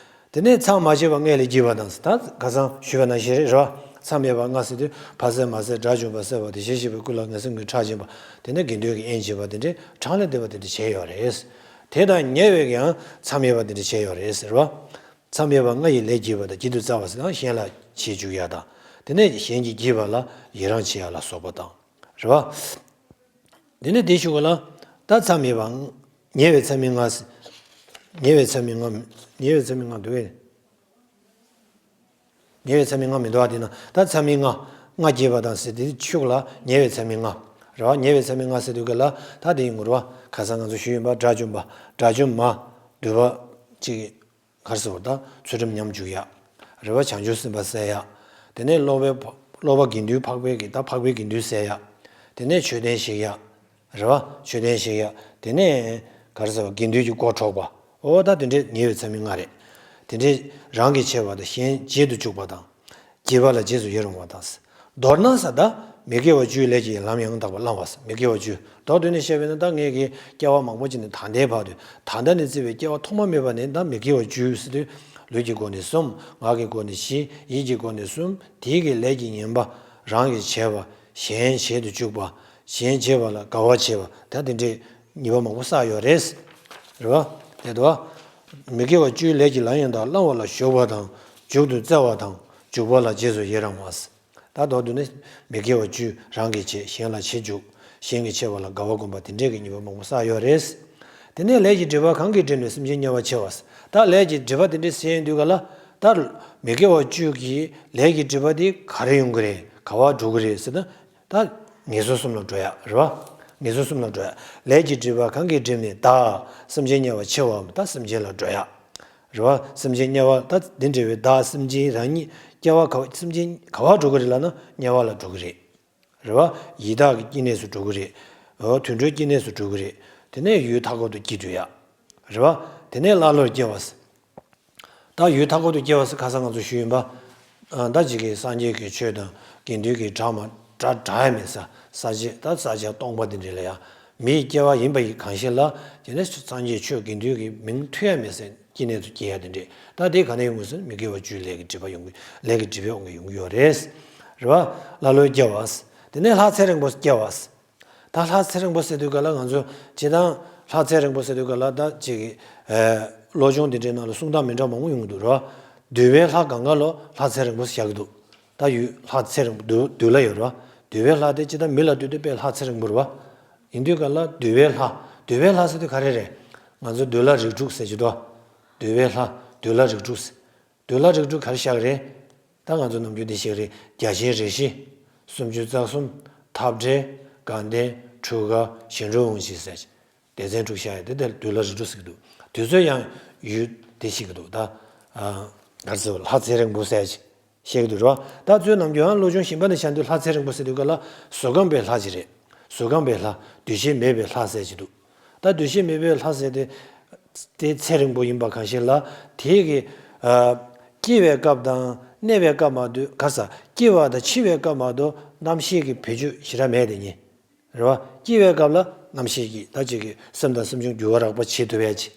དེ་ནས་མཚམས་མ་བཅད་པར་མངལ་ལས་སྐྱེས་པ་དང་ད་ཁ་སང་ཞུས་པ་ནང་བཞིན་རེད་ར། མཚམས་མེད་པར་མངལ་ཟེར་དུས་ཕ་བསད་མ་བསད་དགྲ་བཅོམ་པ་བསད་པ་དེ་ཞེས་བཤད་པའི་སྐུ་ལ་ངན་སེམས་ཀྱི་ཁྲག་སྦྱིན་པ་དེ་ནས་དགེ་འདུན་གྱི་དབྱེན་བྱེད་པ་དེ་འདྲའི་གྲངས་ལས་འདས་པ་དེ་འདྲ་བྱས་ཡོད་རེད། དེ་དང་ཉེ་བའི་ཡང་མཚམས་མེད་པ་དེ་འདྲ་བྱས་ཡོད་རེད་ཟེར་བ། མཚམས་མེད་པར་མངལ་གྱི་ལས་བགྱིས་པ་དང་བགྱིད་དུ་སྩལ་བ་ཟེར་ན་གཞན་ལ་བྱེད་བཅུག་ཡ་དང་། དེ་ནས་གཞན་གྱིས་བགྱིས་པ་ལ་ཡི་རང་བྱེད་ཡ་ལ་སོགས་པ་དང་། རེད་བ། དེ་ནས་དེའི་གཞུག་ལ། ད་མཚམས་མེད་པ། ཉེ་བའི་མཚམས་མེད་ལྔ། ཉེ་བའི་མཚམས་མེད་ལྔ། ཉེ་བའི་མཚམས་མེད་ལྔ་འདུག་གས། ཉེ་བའི་མཚམས་མེད་ལྔ་མི་འདུག་ཨ། དེ་ན་ད་མཚམས་མེད་ལྔ། ལྔ་བགྱིས་པ་དང་ཟེར་དེའི་གཞུག་ལ་ཉེ་བའི་མཚམས་མེད་ལྔ། རེད་བ། ཉེ་བའི་མཚམས་མེད་ལྔ་ཟེར་དུས་ག་ལ་ད་དེ་ཡིན་དགོས་རེད་བ། ཁ་སང་ང་ཚོ་ཞུས་ཡིན་པ་དགྲ་བཅོམ་པ། དགྲ་བཅོམ་མ། འདུས་པ། གཅིག་ག་རེ་ཟེར་བ་ད་ཚུལ་ཁྲིམས་ཉམས་འཇུག་ཡ། རེད་བ། བྱང་ཆུབ་སེམས་དཔའ་བསད་ཡ། དེ་ནས་སློབ་པའི་ཕ་སློབ་པ་དགེ་འདུན་འཕགས་པའི་གི་ད་འཕགས་པའི་དགེ་འདུན་བསད་ཡ། དེ་ནས་མཆོད་རྟེན་བཤིག་ཡ། རེད་བ། མཆོད་རྟེན་བཤིག་ཡ། དེ་ནས་ག་རེ་ཟེར་བ་དགེ་འདུན་གྱི་སྒོ་འཕྲོག་པ། འོ་ད་དེ་འདྲའི་ཉེ་བའི་མཚམས་མེད་ལྔ་རེད། དེ་འདྲའི་རང་གིས་བྱས་པ་དང་གཞན་བྱེད་དུ་བཅུག་པ་དང་། བགྱིས་པ་ལ་རྗེས་སུ་ཡི་རང་བ་དང་། མདོར་ན་ས་ད་མི་དགེ་བ་བཅུའི་ལས་ཀྱི་ལམ་ཡང་དག་པར་བླང་བ་ས་མི་དགེ་བ་བཅུ། མདོར་བསྡུས་ནས་བཤད་པས་ན་ད་ངེད་ཀྱི་སྐྱེ་བ་མང་པོ་ཅིག་ནས་ད་ལྟའི་བར་དུ་ད་ལྟ་ནས་བརྩིས་པའི་སྐྱེ་བ་ཐོག་མ་མེད་པ་ནས་ད་མི་དགེ་བ་བཅུ་ཟེར་དུས་ལུས་ཀྱི་སྒོ་ནས་གསུམ། ངག་གི་སྒོ་ནས་བཞི། ཡིད་ཀྱི་སྒོ་ནས་གསུམ། དེའི་གི་ལས་ཀྱི་ངན་པ་རང་གིས་བྱས་པ། གཞན་བྱེད་དུ་བཅུག་པ། གཞན་བྱས་པ་ལ་དགའ་བ་བྱེད་པ་ད་དེ་འདྲའི་ཉེས་པ་མང་པོ་བསགས་ཡོད་རེད། རེད་བ། དེ་དོ། མི་དགེ་བ་བཅུའི་ལས་ཀྱི་ལམ་ཡང་དག་བླང་བ་ལ་ཞུགས་པ་དང་། འཇུག་ཏུ་སྩལ་བ་དང་། འཇུག་པ་ལ་རྗེས་སུ་ཡི་རང་བ། ད་མདོར་བསྡུས་ནས་མི་དགེ་བ་བཅུ་རང་གིས་བྱས་གཞན་ལ་བྱེད་འཇུག་གཞན་གྱིས་བྱས་པ་ལ་དགའ་བ་བསྒོམ་པ་དེ་འདྲས་ཀྱི་ཉེས་པ་མང་པོ་བསགས་ཡོད་རེད། དེ་ནས་ལས་ཀྱི་སྒྲིབ་པ་གང་གིས་བསྒྲིབས་ནས་སེམས་ཅན་དམྱལ་བར་མཆི་བ། ད་ལས་ཀྱི་སྒྲིབ་པ་དེ་འདྲས་ཟེར་དུས་ག་ལ། ད་མི་དགེ་བ་བཅུ་གི་ལས་ཀྱི་སྒྲིབ་པ་དེ་ག་རེ་ཡོང་གི་རེད། ག་བ་འགྲོ་གི་རེད་ཟེར་ན། ད་ངན་སོང་གསུམ་ལ་འགྲོ་ཡ་རེད་བ། ངན་སོང་གསུམ་ལ་འགྲོ་ཡ། ལས་ཀྱི་སྒྲིབ་པ་གང་གིས་བསྒྲིབས་ནས་བདག་སེམས་ཅན་དམྱལ་བར་མཆི་བའམ་ད་སེམས་ཅན་ལ་འགྲོ་ཡ། རེད་བ། སེམས་ཅན་དམྱལ་བ་ད་འདི་འདྲ་བའི་བདག་སེམས་ཅན་རང་ཉིད་སྐྱེ་བ་ག་བ་སེམས་ཅན་ག་བ་འགྲོ་གི་རེད་ལབ་ན་དམྱལ་བ་ལ་འགྲོ་གི་རེད། རེད་བ། ཡི་དྭགས་ཀྱི་སྐྱེ་གནས་སུ་འགྲོ་གི་རེད། འོ་དུད་འགྲོའི་སྐྱེ་གནས་སུ་འགྲོ་གི་རེད། དེ་ནས་ཡུལ་མཐའ་འཁོབ་ཏུ་སྐྱེ་འགྲོ་ཡ། རེད་བ། དེ་ནས་ཀླ་ཀློར་སྐྱེ་བ། ད་ཡུལ་མཐའ་འཁོབ་ཏུ་སྐྱེ་བ་ཟེར་ཁ་སང་ང་ཚོ་ཞུས་ཡིན་པ། ཨ། ད་ཅིག་གིས་སངས་རྒྱས་ཀྱི་ཆོས་དང་དགེ་འདུན་གྱི་གྲྭ་མ་གྲྭ་གྲྭ་ཡ་མེད་ས་ས་བཅད་ད་ས་བཅད་སྟོང་པ་འདི་འདྲ་ལ་ཡ། མིའི་སྐྱེ་བ་ཡིན་པ་ཡི་གང་ཞིག་ལ་དེ་ནས་སངས་རྒྱས་ཆོས་དགེ་འདུན་གྱི་མིང་ཐོས་ཡ་མེད་སའི་སྐྱེ་གནས་སུ་སྐྱེ་ཡ་དེ་འདྲས། ད་དེ་ག་ནས་ཡོང་གི་ཟེར་ན་མི་དགེ་བ་བཅུའི་ལས་ཀྱི་སྒྲིབ་པ་ཡོང་གི་ལས་ཀྱི་སྒྲིབ་པས་ཡོང་གི་ཡོང་གི་ཡོད་རེད། རེད་བ། ཀླ་ཀློར་སྐྱེ་བ། དེ་ནས་ལྷ་ཚེ་རིང་པོ་སྐྱེ་བ། ད་ལྷ་ཚེ་རིང་པོ་ཟེར་དུས་ག་ལ་ང་ཚོ་སྤྱིར་བཏང་ལྷ་ཚེ་རིང་པོ་ཟེར་དུས་ག་ལ་ད་ཅིག་གི་ཨེ། བློ་སྦྱོང་འདི་འདྲའི་ནང་ལ་གསུང་སྟངས་མི་འདྲ་མང་པོ་ཡོང་གི་འདུག་ར། འདུལ་བའི་ལྷ་གང་ག་ལོ་ལྷ་ཚེ་རིང་པོ་བཞག་གི་འདུག་ད་ཡུལ་ལྷ་ཚེ་རིང་པོ་འདུལ་འདུལ་ལྷ་ཡོད་ར། འདུལ་བའི་ལྷ་དེ་སྤྱིར་བཏང་མི་ལ་ལྟོས་དུས་དཔེ་ལྷ་ཚེ་རིང་པོ་རེད་བ། ཡིན་དུས་ག་ལ་འདུལ་བའི་ལྷ། འདུལ་བའི་ལྷ་ཟེར་དུས་ག་རེ་རེད། ང་ཚོ་འདུལ་ལྷ་རིགས་དྲུག་ཟེར་གྱི་འདུག་འདུལ་བའི་ལྷ། འདུལ་ལྷ་རིགས་དྲུག་ཟེར། འདུལ་ལྷ་རིགས་དྲུག་ག་རེ་བཞག་རེད། ད་ང་ཚོ་ནམ་རྒྱུན་འདི་བཤད་རེད། བརྒྱ་བྱིན་རེ་བཞི། སུམ་ཅུ་རྩ་གསུམ། འཐབ་བྲལ། དགའ་ལྡན། འཁྲུལ་འཁོར། ཞི་ཁྲོ་དབང་བཞི་ཟེར། སྡེ་ཚན་དྲུག་བཞག་ཡ་དེ་དེར་འདུལ་ལྷ་རིགས་དྲུག་ཟེར་གྱི་འདུག་དུས་ཚོད་ཡང་ཡུལ་དེ་ཞིག་གི་འདུག་ད་ཨ། ག་རེ་ཟེར་བ་ལྷ་ཚེ་རིང་པོ་ཟེར་ཅིག་བཤད་ཀྱི་འདུག་རོ། ད་ཚོའི་ནམ་རྒྱུན་ཡང་བློ་སྦྱོང་གཞན་པ་ནས་བཤད་དུས་ལྷ་ཚེ་རིང་པོ་ཟེར་དུས་ག་ལ་གཟུགས་ཁམས་པའི་ལྷ་ཅིག་རེད། གཟུགས་ཁམས་པའི་ལྷ། འདུ་ཤེས་མེད་པའི་ལྷ་ཟེར་གྱི་འདུག་ད་འདུ་ཤེས་མེད་པའི་ལྷ་ཟེར་ཏེ། དེ་ཚེ་རིང་པོ་ཡིན་པ་གང་ཞིག་ལ། དེའི་གི་ཨ། སྐྱེ་བའི་སྐབས་དང་གནས་པའི་སྐབས་མ་གཏོགས་ག་ས་སྐྱེ་བ་དང་འཆི་བའི་སྐབས་མ་གཏོགས་རྣམ་ཤེས་ཀྱི་བེད་སྤྱོད་ཞེ་དྲག་མེད་དེ་ཉིད། རེད་བ། སྐྱེ་བའི་སྐབས་ལ་རྣམ་ཤེས་ཀྱིས་ད་ཅིག་གི་སེམས་དང་སེམས་བྱུང་འགྱུར་བ་རགས་པ་བྱེད་ཐུབ་ཡ་ཅིག་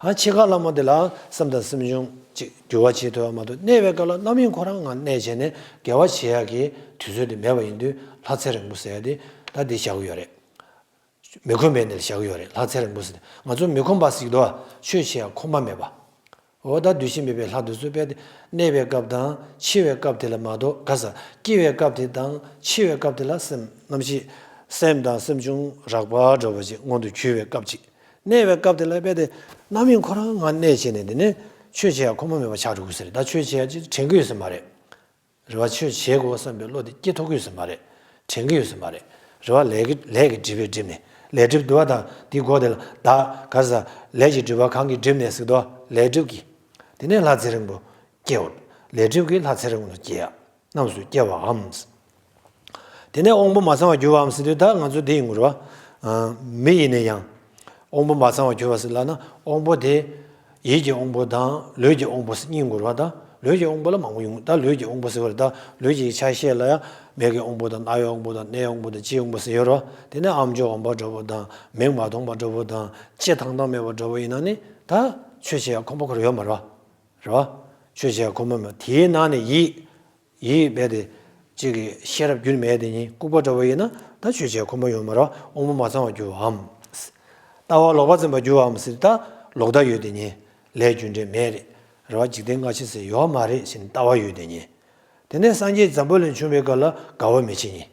ཨ་འཆི་ཁ་ལ་མ་དེ་ལ་སེམས་དང་སེམས་བྱུང་ཅིག་འགྱུར་བ་བྱེད་ཐུབ་ཡ་མ་གཏོགས་གནས་པའི་སྐབས་ལ་རྣམ་གཡེང་ཁོ་རང་ངང་གནས་བྱས་ནས་དགེ་བ་བྱེད་ཡ་གི་དུས་ཚོད་དེ་མེད་པ་ཡིན་དུས་ལྷ་ཚེ་རིང་པོ་ཟེར་ཡ་དེ་ད་འདི་བཞག་གི་ཡོད་རེད། མི་ཁོམ་པའི་གནས་ལ་བཞག་གི་ཡོད་རེད། ལྷ་ཚེ་རིང་པོ་ཟེར་ཏེ། ང་ཚོ་མི་ཁོམ་པ་ཟེར་གྱི་འདུག་བ། ཆོས་བྱེད་ཡ་ཁོམ་པ་མེད་པ། འོ་ད་འདུ་ཤེས་མེད་པའི་ལྷ་དེ་ཚོ་རྦད་དེ་གནས་པའི་སྐབས་དང་འཆི་བའི་སྐབས་དེ་ལ་མ་གཏོགས། ག་ས་སྐྱེ་བའི་སྐབས་དེ་དང་འཆི་བའི་སྐབས་དེ་ལ་སེམས་རྣམ་ཤེས། སེམས་དང་སེམས་བྱུང་རགས་པ་འདྲ་བོ་ཅིག་མངོན་དུ་གྱུར་བའི་སྐབས་ཅིག་གནས་པའི་སྐབས་དེ་ལ་རྦད་དེ་རྣམ་གཡེང་ཁོ་རང་ངང་གནས་བྱས་ནས། དེ་ནས་ཆོས་བྱེད་ཡ་ཁོམ་པ་མེད་པ་ཆགས་འགྲོ་གི་ཟེར། ད་ཆོས་བྱེད་ཡ་ཅིག་དྲན་གྱི་ཡོད་ས་མ་རེད། རེ་བ། ཆོས་བྱེད་དགོས་བསམ་པའི་བློ་དེ་སྐྱེ་ཐུབ་ཀྱི་ཡོད་ས་མ་རེད། དྲན་གྱི་ཡོད་ས་མ་རེད། རེ་བ་ལས་ཀྱི་ལས་ཀྱི་སྒྲིབ་པས་བསྒྲིབས་ནས། ལས་སྒྲིབ་འདུལ་བ་དང་དེའི་སྒོ་དེ་ལ་ད་ག་ས་ལས་ཀྱི་སྒྲིབ་པ་གང་གིས་བསྒྲིབས་ནས་ཟེར་དུས། ལས་སྒྲིབ་ཀྱིས། དེ་ནས་ལྷ་ཚེ་རིང་པོ་སྐྱེའོ། ལས་སྒྲིབ་ཀྱིས་ལྷ་ཚེ་རིང་པོ་སྐྱེ་ཡ། རྣམས་སུ་སྐྱེ་བའམ། དེ་ནས་དབང་པོ་མ་ཚང་བར་གྱུར་པའམ་ཟེར་དུས། ད་ང་ཚོ་དེ་ཡིན་དགོས་རེད་བ། མི་ཡིན་ན་ཡང་། དབང་པོ་མ་ཚང་བར་གྱུར་པ་ཟེར་ལབ་ན། དབང་པོ་དེ། ཡིད་ཀྱི་དབང་པོ་དང་ལུས་ཀྱི་དབང་པོ་ཟེར་གཉིས་ཡོང་གི་རེད་བ། ད་ལུས་ཀྱི་དབང་པོ་ལ་མང་པོ་ཡོང་། ད་ལུས་ཀྱི་དབང་པོ་ཟེར་བ་རེད། ད་ལུས་ཀྱི་ཆ་ཤས་ལ་ཡང་མིག་གི་དབང་པོ་དང་། རྣ་བའི་དབང་པོ་དང་། སྣའི་དབང་པོ་དང་། ལྕེའི་དབང་པོ་ཟེར་ཡོད་རེད་བ། དེ་ནས་ཨམ་ཅོག་འམ་པ་འདྲ་བོ་དང་། མིག་མ་མཐོང་བ་འདྲ་བོ་དང་། ལྕེ་ཐང་ཐང་མེད་པ་འདྲ་བོ་ཡིན་ན་ནི། ད་ཆོས་བྱེད་ཡ་ཁོམ་པ་ཁོ་རང་ཡོད་མ་རེད་བ། རེད་བ། ཆོས་བྱེད་ཡ་ཁོམ་པ་མེད། དེའི་ནང་ནས་ཡིད། ཡིད་རྦད་དེ་གཅིག་གི་ཤེས་རབ་རྒྱུན་མེད་དེ་ཉིད་ལྐུགས་པ་འདྲ་བོ་ཡིན་ན། ད་ཆོས་བྱེད་ཁོམ་པ་ཡོད་མ་རེད། དབང་པོ་མ་ཚང་བར་གྱུར་པའམ། ལྟ་བ་ལོག་པར་འཛིན་པར་གྱུར་པའམ་ཟེར། ད་ལོག་ལྟ་ཡོད་དེ་ཉིད་ལས་རྒྱུ་འབྲས་མེད་རེད། རེད་བ། འཇིག་རྟེན་སྔ་ཕྱི་ཟེར་ཡོད་མ་རེད་ཟེར་ནས་ལྟ་བ་ཡོད་དེ་ཉིད། དེ་ནས་སངས་རྒྱས་འཛམ་བུ་གླིང་བྱུང་བའི་སྐབས་ལ་དགའ་བ་མི་བྱེད་ཉིད།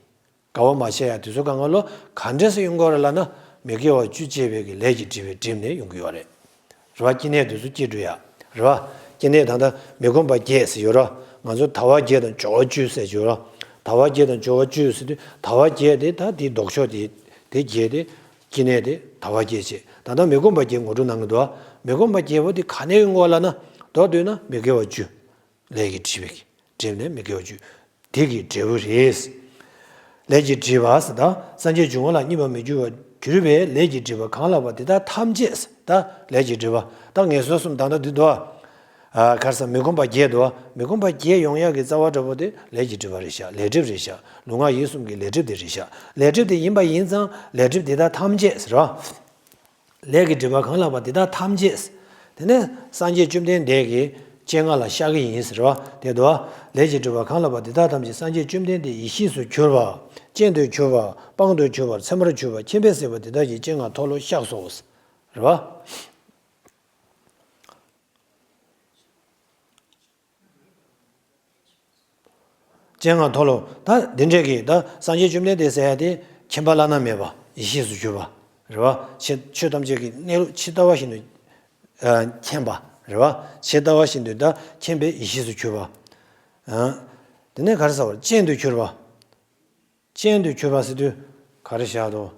དགའ་བ་མ་བྱེད་ཡ་དེ་ཚོ་གང་ག་ལོ་ག་འདྲས་སེ་ཡོང་གི་ཡོད་རེད་ལབ་ན། མི་དགེ་བ་བཅུ་སྤྱད་པའི་གི་ལས་ཀྱི་སྒྲིབ་པས་བསྒྲིབས་ནས་ཡོང་གི་ཡོད་རེད། རེད་བ། སྐྱེ་གནས་དེ་ཚོ་སྐྱེ་འགྲོ་ཡ། རེད་བ། སྐྱེ་གནས་ད་ལྟ་མི་ཁོམ་པ་བརྒྱད་ཟེར་ཡོད་རེད་བ། ང་ཚོ་དལ་བ་བརྒྱད་དང་འབྱོར་བ་བཅུ་ཟེར་གྱི་ཡོད་རེད་བ། དལ་བ་བརྒྱད་དང་འབྱོར་བ་བཅུ་ཟེར་དུས། དལ་བ་བརྒྱད་དེ་ད་དེའི་ལྡོག་ཕྱོགས་དེ། དེ་བརྒྱད་དེ། སྐྱེ་གནས་དེ་དལ་བ་བརྒྱད་བྱས། ད་ལྟ་མི་ཁོམ་པ་བརྒྱད་ངོ་སྤྲོད་གནང་གི་འདུག་བ། མི་ཁོམ་པ་བརྒྱད་པོ་དེ་ག་ནས་ཡོང་གི་ཡོད་ལབ་ན། མདོར་བསྡུས་ན་མི་དགེ་བ་བཅུ། ལས་ཀྱི་སྒྲིབ་པས་བསྒྲིབས་ནས་མི་དགེ་བ་བཅུ། དེ་གི་འབྲས་བུ་རེད། ལས་ཀྱི་སྒྲིབ་པ་ཟེར། ད་སངས་རྒྱས་འབྱུང་བ་ལ་སྙིང་པོར་མི་འགྱུར་བར་གྱུར་པའི་ལས་ཀྱི་སྒྲིབ་པ་གང་ལགས་པ་དེ་དག་ཐམས་ཅད་ཟེར། ད་ལས་ཀྱི་སྒྲིབ་པ། ད་ངན་སོང་གསུམ་ད་ལྟ་འདི་འདུག་བ། ཨ། ག་རེ་ཟེར། མི་ཁོམ་པ་བརྒྱད་འདུག་བ། མི་ཁོམ་པ་བརྒྱད་ཡོང་ཡག་གི་རྩ་བ་འདྲ་པོ་དེ་ལས་ཀྱི་སྒྲིབ་པ་རེད་ཤག་ལས་སྒྲིབ་རེད་ཤག་ལུས་ངག་ཡིད་གསུམ་གྱི་ལས་སྒྲིབ་དེ་རེད་ཤག་ལས་སྒྲིབ་དེ་ཡིན་པ་ཡིན་ཙང་ལས་སྒྲིབ་དེ་དག་ཐམས་ཅད་ཟེར་བ། ལས་ཀྱི་སྒྲིབ་པ་གང་ལགས་པ་དེ་དག་ཐམས་ཅད། དེ་ནས་སངས་རྒྱས་བཅོམ་ལྡན་འདས་ཀྱི་སྤྱན་སྔ་ལ་བཤགས་ཀྱི་ཡིན་ཟེར་བ་དེ་འདུག་བ། ལས་ཀྱི་སྒྲིབ་པ་གང་ལགས་པ་དེ་དག་ཐམས་ཅད་སངས་རྒྱས་བཅོམ་ལྡན་འདས་ཡེ་ཤེས་སུ་གྱུར་པ། སྤྱན་དུ་གྱུར་པ། དཔང་དུ་གྱུར་པ། ཚད་མར་གྱུར་པ། མཁྱེན་པས་གཟིགས་པ་དེ་དག་གི་སྤྱན་སྔར་མཐོལ་ལོ་བཤགས་སོ། རེད་བ། སྤྱན་སྔར་མཐོལ་ལོ། ད་འདི་འདྲས་ཀྱི་ད་སངས་རྒྱས་བཅོམ་ལྡན་འདས་ཟེར་ཡ་དེ་མཁྱེན་པ་བླ་ན་མེད་པ་ཡེ་ཤེས་སུ་གྱུར་པ། རེད་བ། ཆོས་ཆོས་ཐམས་ཅད་ཀྱི་གནས་ལུགས་ཇི་ལྟ་བ་བཞིན་དུ་ཨ་མཁྱེན་པ། རེད་བ། ཇི་ལྟ་བ་བཞིན་དུ་ད་མཁྱེན་པའི་ཡེ་ཤེས་སུ་གྱུར་པ། ཨ། དེ་ནས་ག་རེ་ཟེར་བ། སྤྱན་དུ་གྱུར་པ། སྤྱན་དུ་གྱུར་པ་ཟེར་དུས་ག་རེ་བཞག་འདུག་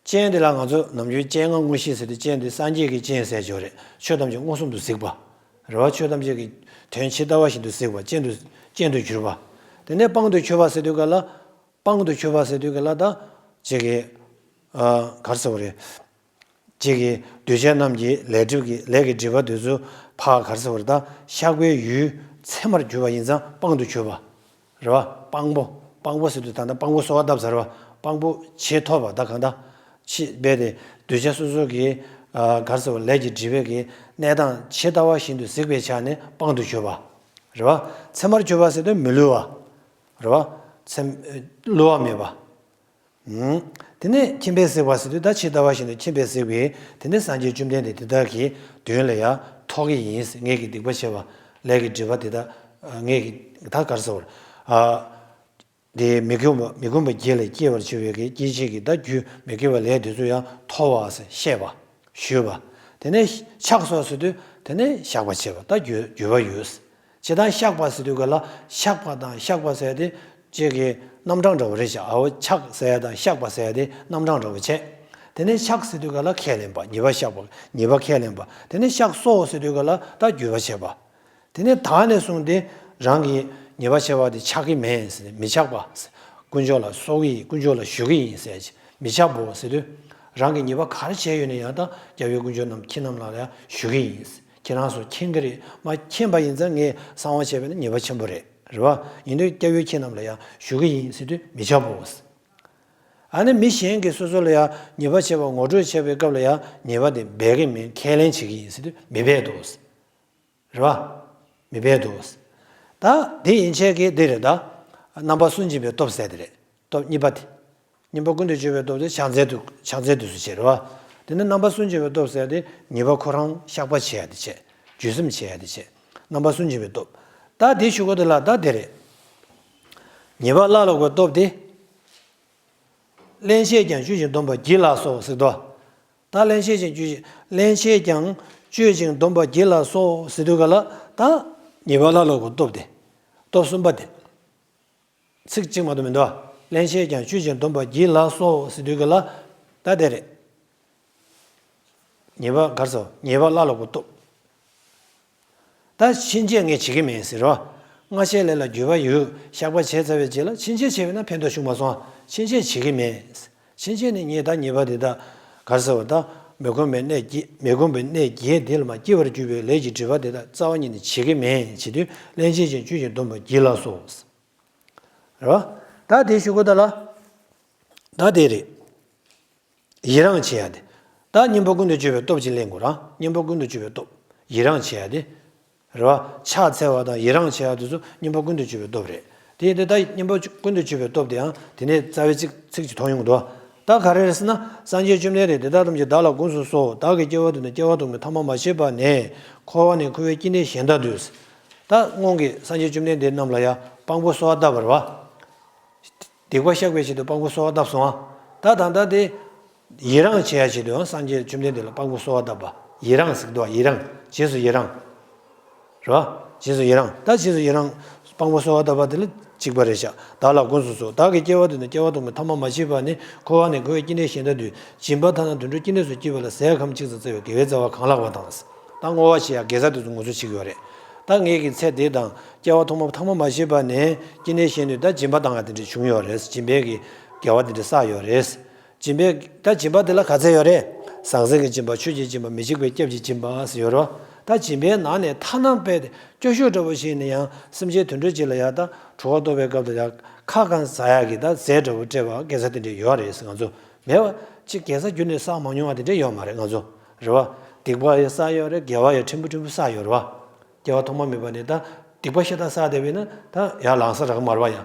སྤྱན་དེ་ལ་ང་ཚོ་ནམ་རྒྱུན་སྤྱན་སྔར་དངོས་གཞི་ཟེར་དུས། སྤྱན་དེ་སངས་རྒྱས་ཀྱི་སྤྱན་ཟེར་གྱི་ཡོད་རེད། ཆོས་ཐམས་ཅད་མངོན་སུམ་དུ་གཟིགས་པ། རེད་བ། ཆོས་ཐམས་ཅད་ཀྱི་དོན་ཇི་ལྟ་བ་བཞིན་དུ་གཟིགས་པ། སྤྱན་དུ་སྤྱན་དུ་གྱུར་པ། དེ་ནས་དཔང་དུ་གྱུར་པ་ཟེར་དུས་ག་ལ། དཔང་དུ་གྱུར་པ་ཟེར་དུས་ག་ལ། ད་ཅིག་གི་ཨ་ག་རེ་ཟེར་བ་རེད། ཅིག་གི་གདུལ་བྱ་རྣམས་ཀྱི་ལས་སྒྲིབ་ཀྱི་ལས་ཀྱི་སྒྲིབ་པ་དེ་ཚོ་ཕར་ག་རེ་ཟེར་བ་རེད། ད་བཤགས་པའི་ཡུལ་ཚད་མར་གྱུར་པ་ཡིན་ཙང་དཔང་དུ་གྱུར་པ། རེད་བ། དཔང་པོ། དཔང་པོ་ཟེར་དུས་ད་ལྟ་དཔང་པོ་གསོལ་བ་བཏབ་ཚར་བ། དཔང་པོ་ཇེ་མཐོ་བ། ད་གང་ལྟར་ཕྱི་རྦད་དེ་གདུལ་བྱ་སོ་སོ་གི་ཨ་ག་རེ་ཟེར་བ། ལས་ཀྱི་སྒྲིབ་པའི་གི་གནས་སྟངས་ཇི་ལྟ་བ་བཞིན་དུ་གཟིགས་པའི་ཆ་ནས་དཔང་དུ་གྱུར་པ། རེད་བ། ཚད་མར་གྱུར་པ་ཟེར་དུས་མི་བསླུ་བ། རེད་བ། ཚད་བསླུ་བ་མེད་པ། ཨུམ། དེ་ནས་མཁྱེན་པས་གཟིགས་པ་ཟེར་དུས་ད་ཇི་ལྟ་བ་བཞིན་དུ་མཁྱེན་པས་གཟིགས་པས། དེ་ནས་སངས་རྒྱས་བཅོམ་ལྡན་འདས་དེ་དག་གི་མདུན་ལ་ཡང་ཐོགས་ཀྱི་ཡིན། ངེད་ཀྱི་སྡིག་པ་བྱས་པ། ལས་ཀྱི་སྒྲིབ་པ་དེ་དག་ངེད་ཀྱི་ད་ག་རེ་ཟེར་བ། ཨ། དེ་མི་ཁོམ་པ་མི་ཁོམ་པ་བརྒྱད་ལས་སྐྱེ་བར་འགྱུར་བའི་གི་སྐྱེ་མཆེད་ཀྱི་ད་རྒྱུ་མི་དགེ་བའི་ལས་དེ་ཚོ་ཡང་མཐོ་བ་ཟེར་བཤད་པ། ཞུས་པ། དེ་ནས་ཕྱག་སོགས་ཟེར་དུས་དེ་ནས་བཤགས་པ་བྱས་པ། ད་འགྱོད་འགྱོད་པ་ཡོད། ཇི་ལྟར་བཤགས་པ་ཟེར་དུས་ག་ལ། བཤགས་པ་དང་བཤགས་པ་ཟེར་ཡ་དེ་གཅིག་གི་རྣམ་གྲངས་འདྲ་བོ་རེད་ཤག་ཨའོ། ཕྱག་ཟེར་ཡ་དང་བཤགས་པ་ཟེར་ཡ་དེ་རྣམ་གྲངས་འདྲ་བོ་བྱས། དེ་ནས་ཕྱག་ཟེར་དུས་ག་ལ་ཁས་ལེན་པ། ཉེས་པ་བཤགས་པ། ཉེས་པ་ཁས་ལེན་པ། དེ་ནས་བཤགས་སོགས་ཟེར་དུས་ག་ལ་ད་འགྱོད་པ་བྱས་པ། དེ་ནས་ད་ནས་བཟུང་སྟེ་རང་གི་ཉེས་པ་བྱས་པ་དེ་ཆགས་ཀྱི་མེད་ཟེར་ནས་མི་ཆགས་པ། དཀོན་མཆོག་ལ་གསོལ་གྱི་ཡིན། དཀོན་མཆོག་ལ་ཞུ་གི་ཡིན་ཟེར་གྱི། མི་ཆགས་པོ་ཟེར་དུས། རང་གི་ཉེས་པ་ག་རེ་བྱས་ཡོད་ན་ཡང་ད་སྐྱབས་ཡུལ་དཀོན་མཆོག་རྣམས་ཁྱེད་རྣམས་ལ་ཡང་ཞུ་གི་ཡིན། ཁྱེད་རང་ཚོ་མཁྱེན་གྱི་རེད། མ་མཁྱེན་པ་ཡིན་ཙང་ངས་གསང་བ་བྱས་པ་ན་ཉེས་པ་ཆེན་པོ་རེད། རེད་བ། ཡིན་དུས་སྐྱབས་ཡུལ་ཁྱེད་རྣམས་ལ་ཡང་ཞུ་གི་ཡིན་ཟེར་དུས་མི་ཆགས་པོ། ཨ་ནི་མི་གཞན་གྱིས་སོ་སོ་ལ་ཡང་ཉེས་པ་བྱས་པ་ངོ་སྤྲོད་བྱས་པའི་སྐབས་ལ་ཡང་ཉེས་པ་དེ་འབད་གི་མིན། ཁས་ལེན་བྱེད་ཀྱི་ཡིན་ཟེར་དུས་མི་འབད་དོ། རེད་བ། མི་འབད་དོ། ད་དེ་ཡན་ཆད་ཀྱི་འདི་རེད། ད་རྣམ་པ་སུན་འབྱིན་པའི་སྟོབས་ཟེར་དེ་རེད། སྟོབས་གཉིས་པ་དེ། སྙོམས་པ་ཀུན་ཏུ་སྤྱོད་པའི་སྟོབས་དེ་ཕྱག་འཚལ་དུ་ཕྱག་འཚལ་དུས་སུ་བྱེད་རེད་བ། དེ་ནས་རྣམ་པ་གསུམ་སྦྱོང་བའི་སྟོབས་ཟེར་ཡ་དེ་ཉེས་པ་ཁོ་རང་བཤགས་པ་བྱེད་ཡ་དེ་བྱེད། འཇུ་སེམས་བྱེད་ཡ་དེ་བྱེད། རྣམ་པ་གསུམ་སྦྱོང་བའི་སྟོབས། ད་དེའི་གཞུག་གུ་དེ་ལ་ད་དེ་རེད། ཉེས་པ་བླང་ལ་གོམས་པའི་སྟོབས་དེ། སླན་ཆད་ཀྱང་སྤྱོད་ཅིང་སྡོམ་པར་བགྱིད་ལ་སོགས་ཟེར་དོ། ད་སླན་ཆད་ཀྱང་སྤྱོད་ཅིང་སླན་ཆད་ཀྱང་སྤྱོད་ཅིང་སྡོམ་པར་བགྱིད་ལ་སོགས་ཟེར་དུས་ག་ལ་ད། ཉེས་པ་བླང་ལ་གོམས་པའི་སྟོབས་དེ། སྟོབས་གསུམ་པ་དེ། ཚིག་གཅིག་མ་གཏོགས་མི་འདུག་སླན་ཆད་ཀྱང་སྤྱོད་ཅིང་སྡོམ་པར་བགྱིད་ལ་སོགས་ཟེར་དུས་ག་ལ། ད་དེ་རེད། ཉེས་པ་གར་སོ་ཉེས་པ་བླང་ལ་གོམས་པའི་སྟོབས། ད་ཕྱིན་ཆད་ངས་བྱེད་ཀྱི་མིན་ཟེར་རོ། སྔ་ཕྱིའི་ལས་ལ་འགྱོད་པ་ཡོད། བཤགས་པ་བྱས་ཚར་བའི་རྗེས་ལ་ཕྱིན་ཆད་བྱས་པས་ན་ཕན་ཐོགས་བྱུང་མ་སོང་། ཕྱིན་ཆད་བྱེད་ཀྱི་མིན། ཕྱིན་ཆད་ནི་ངས་ད་ཉེས་པ་འདི་དག་གར་ཟེར་བ་ད་མི་ཁོམ་པའི་གནས་བགྱིས། མི་ཁོམ་པའི་གནས་བརྒྱད་འདི་ལ་མ་སྐྱེ་བར་གྱུར་པའི་ལས་ཀྱི་སྒྲིབ་པ་དེ་དག་རྩ་བ་ཉིད་ནས་བྱེད་ཀྱི་མིན་བྱེད་དུས་སླན་ཆད་ཀྱང་སྤྱོད་ཅིང་སྡོམ་པར་བགྱིད་ལ་སོགས། རེད་བ། ད་དེའི་གཞུག་གུ་ད་ལ། ད་དེ་རེད། ཡི་རང་བྱེད་ཡ་དེ། ད་སྙོམས་པ་ཀུན་ཏུ་སྤྱོད་པའི་སྟོབས་ཅིག་གླེང་དགོས་ར། སྙོམས་པ་ཀུན་ཏུ་སྤྱོད་པའི་སྟོབས། ཡི་རང་བྱེད་ཡ་དེ། རེད་བ། ཕྱག་འཚལ་བ་དང་ཡི་རང་བྱེད་ཡ་དེ་ཚོ་སྙོམས་པ་ཀུན་ཏུ་སྤྱོད་པའི་སྟོབས་རེད། དེ་ཡིན་དུས་ད་སྙོམས་པ་ཀུན་ཏུ་སྤྱོད་པའི་སྟོབས་དེའང་དེ་ནས་རྩ་བའི་ཚིག་ཚིག་ཅིག་མཐོང་ཡོང་གི་འདུག་ད་ག་རེ་རེད་ཟེར་ན། སངས་རྒྱས་བཅོམ་ལྡན་འདས་དེ་དག་ཐམས་ཅད་བདག་ལ་དགོངས་སུ་གསོལ། བདག་གིས་སྐྱེ་བ་འདི་ནས་སྐྱེ་བ་དུ་མའི་ཐ་མ་མ་མཆིས་པ་ནས། འཁོར་བ་ནས་འཁོར་བའི་སྐྱེ་གནས་གཞན་དག་ཏུ། ད་སྔོན་གྱི་སངས་རྒྱས་བཅོམ་ལྡན་འདས་རྣམས་ལ་ཡང་དཔང་པོ་གསོལ་བ་བཏབ་པ་རེད་བ། སྡིག་པ་བཤགས་པའི་ཆེད་དུ་དཔང་པོ་གསོལ་བ་བཏབ་སོང་ཨ། ད་ད་ལྟ་དེ། ཡི་རང་བྱེད་ཡ་ཆེད་དུ་ཡང་སངས་རྒྱས་བཅོམ་ལྡན་འདས་ལ་དཔང་པོ་གསོལ་བ་བཏབ་པ། ཡི་རང་ཟེར་གི་འདུག་བ། ཡི་རང་། རྗེས་སུ་ཡི་རང་། རེད་བ། རྗེས་སུ་ཡི་རང་། ད་རྗེས་སུ་ཡི་རང་། དཔང་པོ་གསོལ་བ་བཏབ་པ་དེ་ལ་གཅིག་པ་རེད་ཤག་བདག་ལ་དགོངས་སུ་གསོལ། བདག་གིས་སྐྱེ་བ་འདི་ནས་སྐྱེ་བ་དུ་མའི་ཐ་མ་མ་མཆིས་པ་ནས། འཁོར་བ་ནས་འཁོར་བའི་སྐྱེ་གནས་གཞན་དག་ཏུ། སྦྱིན་པ་ཐ་ན་དུད་འགྲོ་སྐྱེ་གནས་སུ་སྐྱེས་པ་ལ་ཟས་ཁམ་གཅིག་ཙམ་སྩལ་བའི་དགེ་བའི་རྩ་བ་གང་ལགས་པ་དང་། ད་བསྔོ་བ་བྱེད་ཡ་དགེ་རྩ་དེ་ཚོ་ངོ་སྤྲོད་བྱེད་ཀྱི་ཡོད་རེད། ད་ངེད་ཀྱི་ཚེ་འདི་དང་སྐྱེ་བ་ཐོག་མ་ཐ་མ་མ་མཆིས་པ་ནས་སྐྱེ་གནས་གཞན་དུ་ད་སྦྱིན་པ་བཏང་ཡ་དེ་འདྲ་བྱུང་ཡོད་རེད། སྦྱིན་པའི་གི་དགེ་བ་དེ་འདྲ་བསགས་ཡོད་རེད། སྦྱིན་པའི་ད་སྦྱིན་པ་དེ་ལ་ག་ཚད་ཡོད་རེད། ཟང་ཟིང་གི་སྦྱིན་པ། ཆོས་ཀྱི་སྦྱིན་པ། མི་འཇིགས་པའི་སྐྱབས་ཀྱི་སྦྱིན་པ་ཟེར་ཡོད་རེད། ད་སྦྱིན་པའི་ནང་ནས་ཐ་ན་དཔེ་སྐྱོ་ཤོས་འདྲ་པོ་ཞིག་ནི་ཡང་སེམས་ཅན་དུད་འགྲོ་ཅིག་ལ་ཡང་ད་གྲོད་ཁོག་ལྟོགས་པའི་སྐབས་དུ་ཡང་ཁ་གང་ཟ་ཡག་གི་ད་ཟས་འདྲ་པོ་སྤྲད་པ་དགེ་རྩ་དེ་འདྲ་ཡོད་རེད་ཟེར། ང་ཚོ་མེད་པ་ཅིག་དགེ་རྩ་རྒྱུན་ནས་བསགས་མ་མྱོང་བ་དེ་འདྲ་ཡོད་མ་རེད་ང་ཚོ། རེད་བ། སྡིག་པ་ཡང་བསགས་ཡོད་རེད། དགེ་བ་ཡང་ཕྲན་བུ་ཕྲན་བུ་བསགས་ཡོད་རེད་བ། སྐྱེ་བ་ཐོག་མ་མེད་པ་ནས་ད་སྡིག་པ་ཤ་སྟག་བསགས་བསྡད་པ་ཡིན་ན་ད་ཡར་ལངས་ས་རག་མ་རེད་བ་ཡ།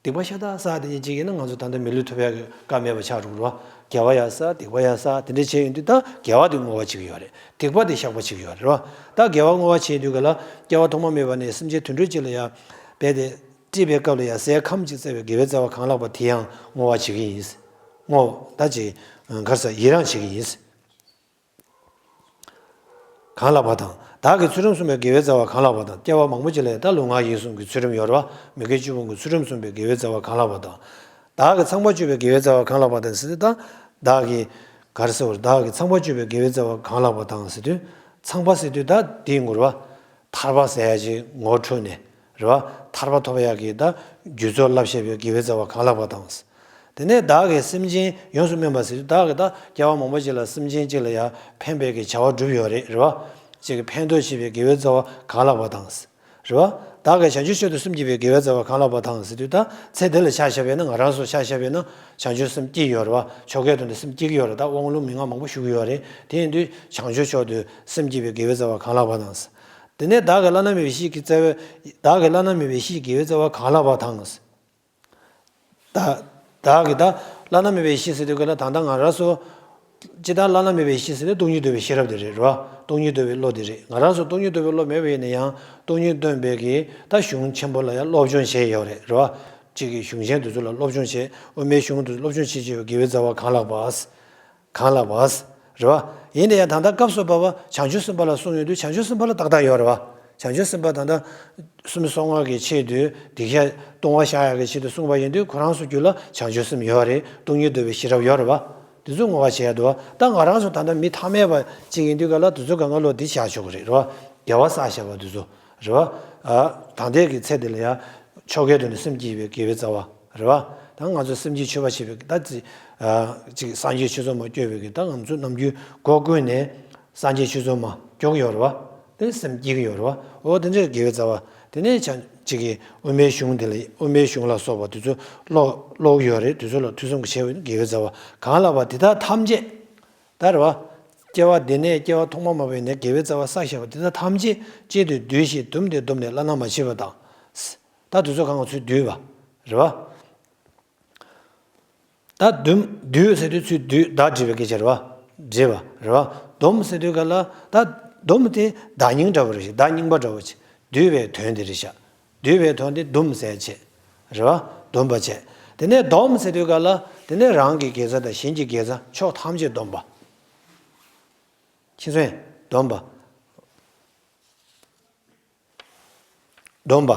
སྡིག་པ་ཤ་སྟག་བསགས་བསྡད་མཁན་ཅིག་ཡིན་ན་ང་ཚོ་ད་ལྟ་མི་ལུས་ཐོབ་ཡག་གི་བཀའ་མེད་པ་ཆགས་འགྲོ་གི་རེད་བ། དགེ་བ་ཡང་བསགས། སྡིག་པ་ཡང་བསགས། དེ་འདྲ་བྱས་ཡོང་དུས་ད་དགེ་བ་དེ་བསྔོ་བ་བྱེད་ཀྱི་ཡོད་རེད། སྡིག་པ་དེ་བཤགས་པ་བྱེད་ཀྱི་ཡོད་རེད་བ། ད་དགེ་བ་བསྔོ་བ་བྱེད་དུས་ག་ལ་སྐྱེ་བ་ཐོག་མ་མེད་པ་ནས་སེམས་ཅན་དུད་འགྲོ་ཅིག་ལ་ཡང་རྦད་དེ་སྤྲད་པའི་སྐབས་ལ་ཡང་ཟས་ཁམ་གཅིག་སྩལ་བའི་དགེ་བའི་རྩ་བ་གང་ལགས་པ་དེ་ཡང་བསྔོ་བ་བྱེད་ཀྱི་ཡིན། བསྔོ་ད་ཅིག་ག་རེ་ཟ་ཡི་རང་བྱེད་ཀྱི་ཡིན། གང་ལགས་པ་དང་། བདག་གིས་ཚུལ་ཁྲིམས་བསྲུངས་པའི་དགེ་བའི་རྩ་བ་གང་ལགས་པ་དང་། སྐྱེ་བ་མང་པོ་ཅིག་ལ་ཡང་ད་ལུས་ངག་ཡིད་གསུམ་གྱི་ཚུལ་ཁྲིམས་ཡོད་རེད་བ། མི་དགེ་བཅུ་སྤོང་གི་ཚུལ་ཁྲིམས་བསྲུངས་པའི་དགེ་བའི་རྩ་བ་གང་ལགས་པ་དང་། བདག་གིས་ཚངས་པར་སྤྱོད་པའི་དགེ་བའི་རྩ་བ་གང་ལགས་པ་དང་ཟེར་དུས་ད། བདག་གིས་ག་རེ་ཟེར་བ་རེད། བདག་གིས་ཚངས་པར་སྤྱོད་པའི་དགེ་བའི་རྩ་བ་གང་ལགས་པ་དང་ཟེར་དུས། ཚངས་པ་ཟེར་དུས་ད་འདི་ཡིན་དགོས་རེད་བ། ཐར་པ་ཟེར་ཡ་ཅིག་ངོ་འཕྲོད་ནས། རེད་བ། ཐར་པ་ཐོབ་ཡག་གི་ད་རྒྱུ་ཚོགས་བསླབ་བྱ་བའི་དགེ་བའི་རྩ་བ་གང་ལགས་པ་དང་། དེ་ནས་བདག་གིས་སེམས་ཅན་ཡོངས་སུ་སྨིན་པ་ཟེར་དུས་བདག་གིས་ད་སྐྱེ་བ་མང་པོ་ཅིག་ལ་སེམས་ཅན་ཅིག་ལ་ཡང་ཕན་པའི་གི་བྱ་བ་བསྒྲུབས་ཡོད་རེད། རེད་བ། ཅིག་གི་ཕན་ཐོགས་བྱེད་པའི་དགེ་བའི་རྩ་བ་གང་ལགས་པ་དང་། རེད་བ། བདག་གིས་བྱང་ཆུབ་མཆོག་ཏུ་སེམས་བསྐྱེད་པའི་དགེ་བའི་རྩ་བ་གང་ལགས་པ་དང་ཟེར་དུས་ད་ཚེ་འདི་ལ་ཆ་བཞག་པས་ན་ང་རང་ཚོ་ཆ་བཞག་པས་ན་བྱང་ཆུབ་སེམས་བསྐྱེད་ཀྱི་ཡོད་རེད་བ། ཆོ་གའི་དོན་དུ་སེམས་བསྐྱེད་ཀྱི་ཡོད་རེད། ད་དབང་ལུང་མན་ངག་མང་པོ་ཞུ་གི་ཡོད་རེད། དེ་ཡིན་དུས་བྱང་ཆུབ་མཆོག་ཏུ་སེམས་བསྐྱེད་པའི་དགེ་བའི་རྩ་བ་གང་ལགས་པ་དང་། དེ་ནས་བདག་གིས་བླ་ན་མེད་པའི་ཡེ་ཤེས་ཀྱི་རྩ་བའི། བདག་གིས་བླ་ན་མེད་པའི་ཡེ་ཤེས་ཀྱི་དགེ་བའི་རྩ་བ་གང་ལགས་པ་དང་། ད། བདག་གིས་ད་བླ་ན་མེད་པའི་ཡེ་ཤེས་ཟེར་དུས་ག་ལ་ད་ལྟ་ང་རང་ཚོ། སྤྱིར་བཏང་བླ་ན་མེད་པའི་ཡེ་ཤེས་ཟེར་ན་སྟོང་ཉིད་རྟོགས་པའི་ཤེས་རབ་དེ་རེད། རེད་བ། སྟོང་ཉིད་རྟོགས་པའི་བློ་དེ་རེད། ང་རང་ཚོ་སྟོང་ཉིད་རྟོགས་པའི་བློ་མེད་པ་ཡིན་ན་ཡང་སྟོང་ཉིད་སྟོན་པའི་གི་ད་གཞུང་ཆེན་པོ་ལ་ཡང་སློབ་སྦྱོང་བྱས་ཡོད་རེད། རེད་བ། གཅིག་གི་གཞུང་ཆེན་དེ་ཚོ་ལ་སློབ་སྦྱོང་བྱས། དབུ་མའི་གཞུང་དེ་ཚོ་སློབ་སྦྱོང་བྱེད་བྱེད་པའི་དགེ་བའི་རྩ་བ་གང་ལགས་པ། གང་ལགས་པ། རེད་བ། ཡིན་ན་ཡང་ད་ལྟ་སྐབས་སུ་བབ་པ་བྱང་ཆུབ་སེམས་དཔའ་ལ་གསུངས་ཡོང་དུས་བྱང་ཆུབ་སེམས་དཔའ་ལ་ཏག་ཏག་ཡོད་རེད་བ། བྱང་ཆུབ་སེམས་དཔའ་ད་ལྟ་སུམ་ཅུ་སོ་ལྔ་གི་ཆེད་དུ་སྡིག་བཤགས་ལྟུང་བ་བཤགས་ཡག་གི་ཆེད་དུ་གསུངས་པ་ཡིན་དུས་ཁོ་རང་ཚོ་རྒྱུད་ལ་བྱང་ཆུབ་སེམས་ཡོད་རེད། སྟོང་ཉིད་རྟོགས་པའི་ཤེས་རབ་ཡོད་རེད་བ། དེ་ཚོ་བསྔོ་བ་བྱེད་ཡ་འདུག་བ། ད་ང་རང་ཚོ་ད་ལྟ་མི་ཐ་མལ་པ་ཅིག་ཡིན་དུས་ག་ལ་དེ་ཚོ་གང་ག་ལོ་འདི་བྱ་ཆོག་གི་རེད། རེད་བ། དགེ་བ་བསགས་བཞག་པ་དེ་ཚོ། རེད་བ། ཨ། ད་ལྟའི་གི་ཚེ་འདི་ལ་ཡ། ཆོ་གའི་དོན་དུ་སེམས་བསྐྱེད་པའི་དགེ་བའི་རྩ་བ། རེད་བ། ད་ང་ཚོ་སེམས་བསྐྱེད་མཆོད་པ་བྱེད་པའི་ད་ཅི། ཨ། ཅིག་སངས་རྒྱས་ཆོས་ཚོགས་མ་སྐྱོར་བའི་གི་ད་ང་ཚོ་ནམ་རྒྱུན་སྒོ་ཀུན་ནས་སངས་རྒྱས་ཆོས་ཚོགས་མ་སྐྱོར་གི་ཡོད་རེད་བ། དེ་སེམས་བསྐྱེད་ཀྱི་ཡོད་རེད་བ། འོ་དེ་འདྲའི་དགེ་བའི་རྩ་བ། དེ་ནས་བྱང་ཅིག་གི་དབུ་མའི་གཞུང་དེ་ལ་དབུ་མའི་གཞུང་ལ་སོགས་པ་དེ་ཚོ་ཀློག་ཀློག་ཡོད་རེད། དེ་ཚོ་ལ་ཐོས་བསམ་གྱི་བྱས་པའི་དགེ་བའི་རྩ་བ་གང་ལགས་པ་དེ་དག་ཐམས་ཅད། ད་རེད་བ། སྐྱེ་བ་འདི་ནས་སྐྱེ་བ་ཐོག་མ་མ་བས་ནས་དགེ་བའི་རྩ་བ་བསགས་བཞག་པ་དེ་དག་ཐམས་ཅད་གཅིག་ཏུ་བསྡུས་ཤིང་བསྡུམས་ཏེ་བསྡོམས་ནས་བླ་ན་མ་མཆིས་པ་དང་། ད་དེ་ཚོ་གང་ག་ཚུར་བསྡུས་པ། རེད་བ། ད་ ད་འདུམ་འདུས་ཟེར་དུས་ཚུར་འདུས་བདག་སྒྲིབ་པའི་སྐད་ཆ་རེད་བ། སྒྲིབ་པ་རེད་བ། སྡོམ་ཟེར་དུས་ག་ལ་ད་སྡོམ་དེ་བདག་རྙིང་འདྲ་བོ་རེད་ཤག་བདག་རྙིང་པ་འདྲ་བོ་ཅིག་འདུས་པའི་དོན་དེ་རེད་ཤག་འདུས་པའི་དོན་དེ་སྡོམ་ཟེར་བྱས། རེད་བ། སྡོམ་པ་བྱས། དེ་ནས་སྡོམ་ཟེར་དུས་ག་ལ་དེ་ནས་རང་གི་དགེ་རྩ་དང་གཞན་གྱི་དགེ་རྩ་ཕྱོགས་ཐམས་ཅད་སྡོམ་པ། མཁྱེན་སོང་ངས། སྡོམ་པ། སྡོམ་པ།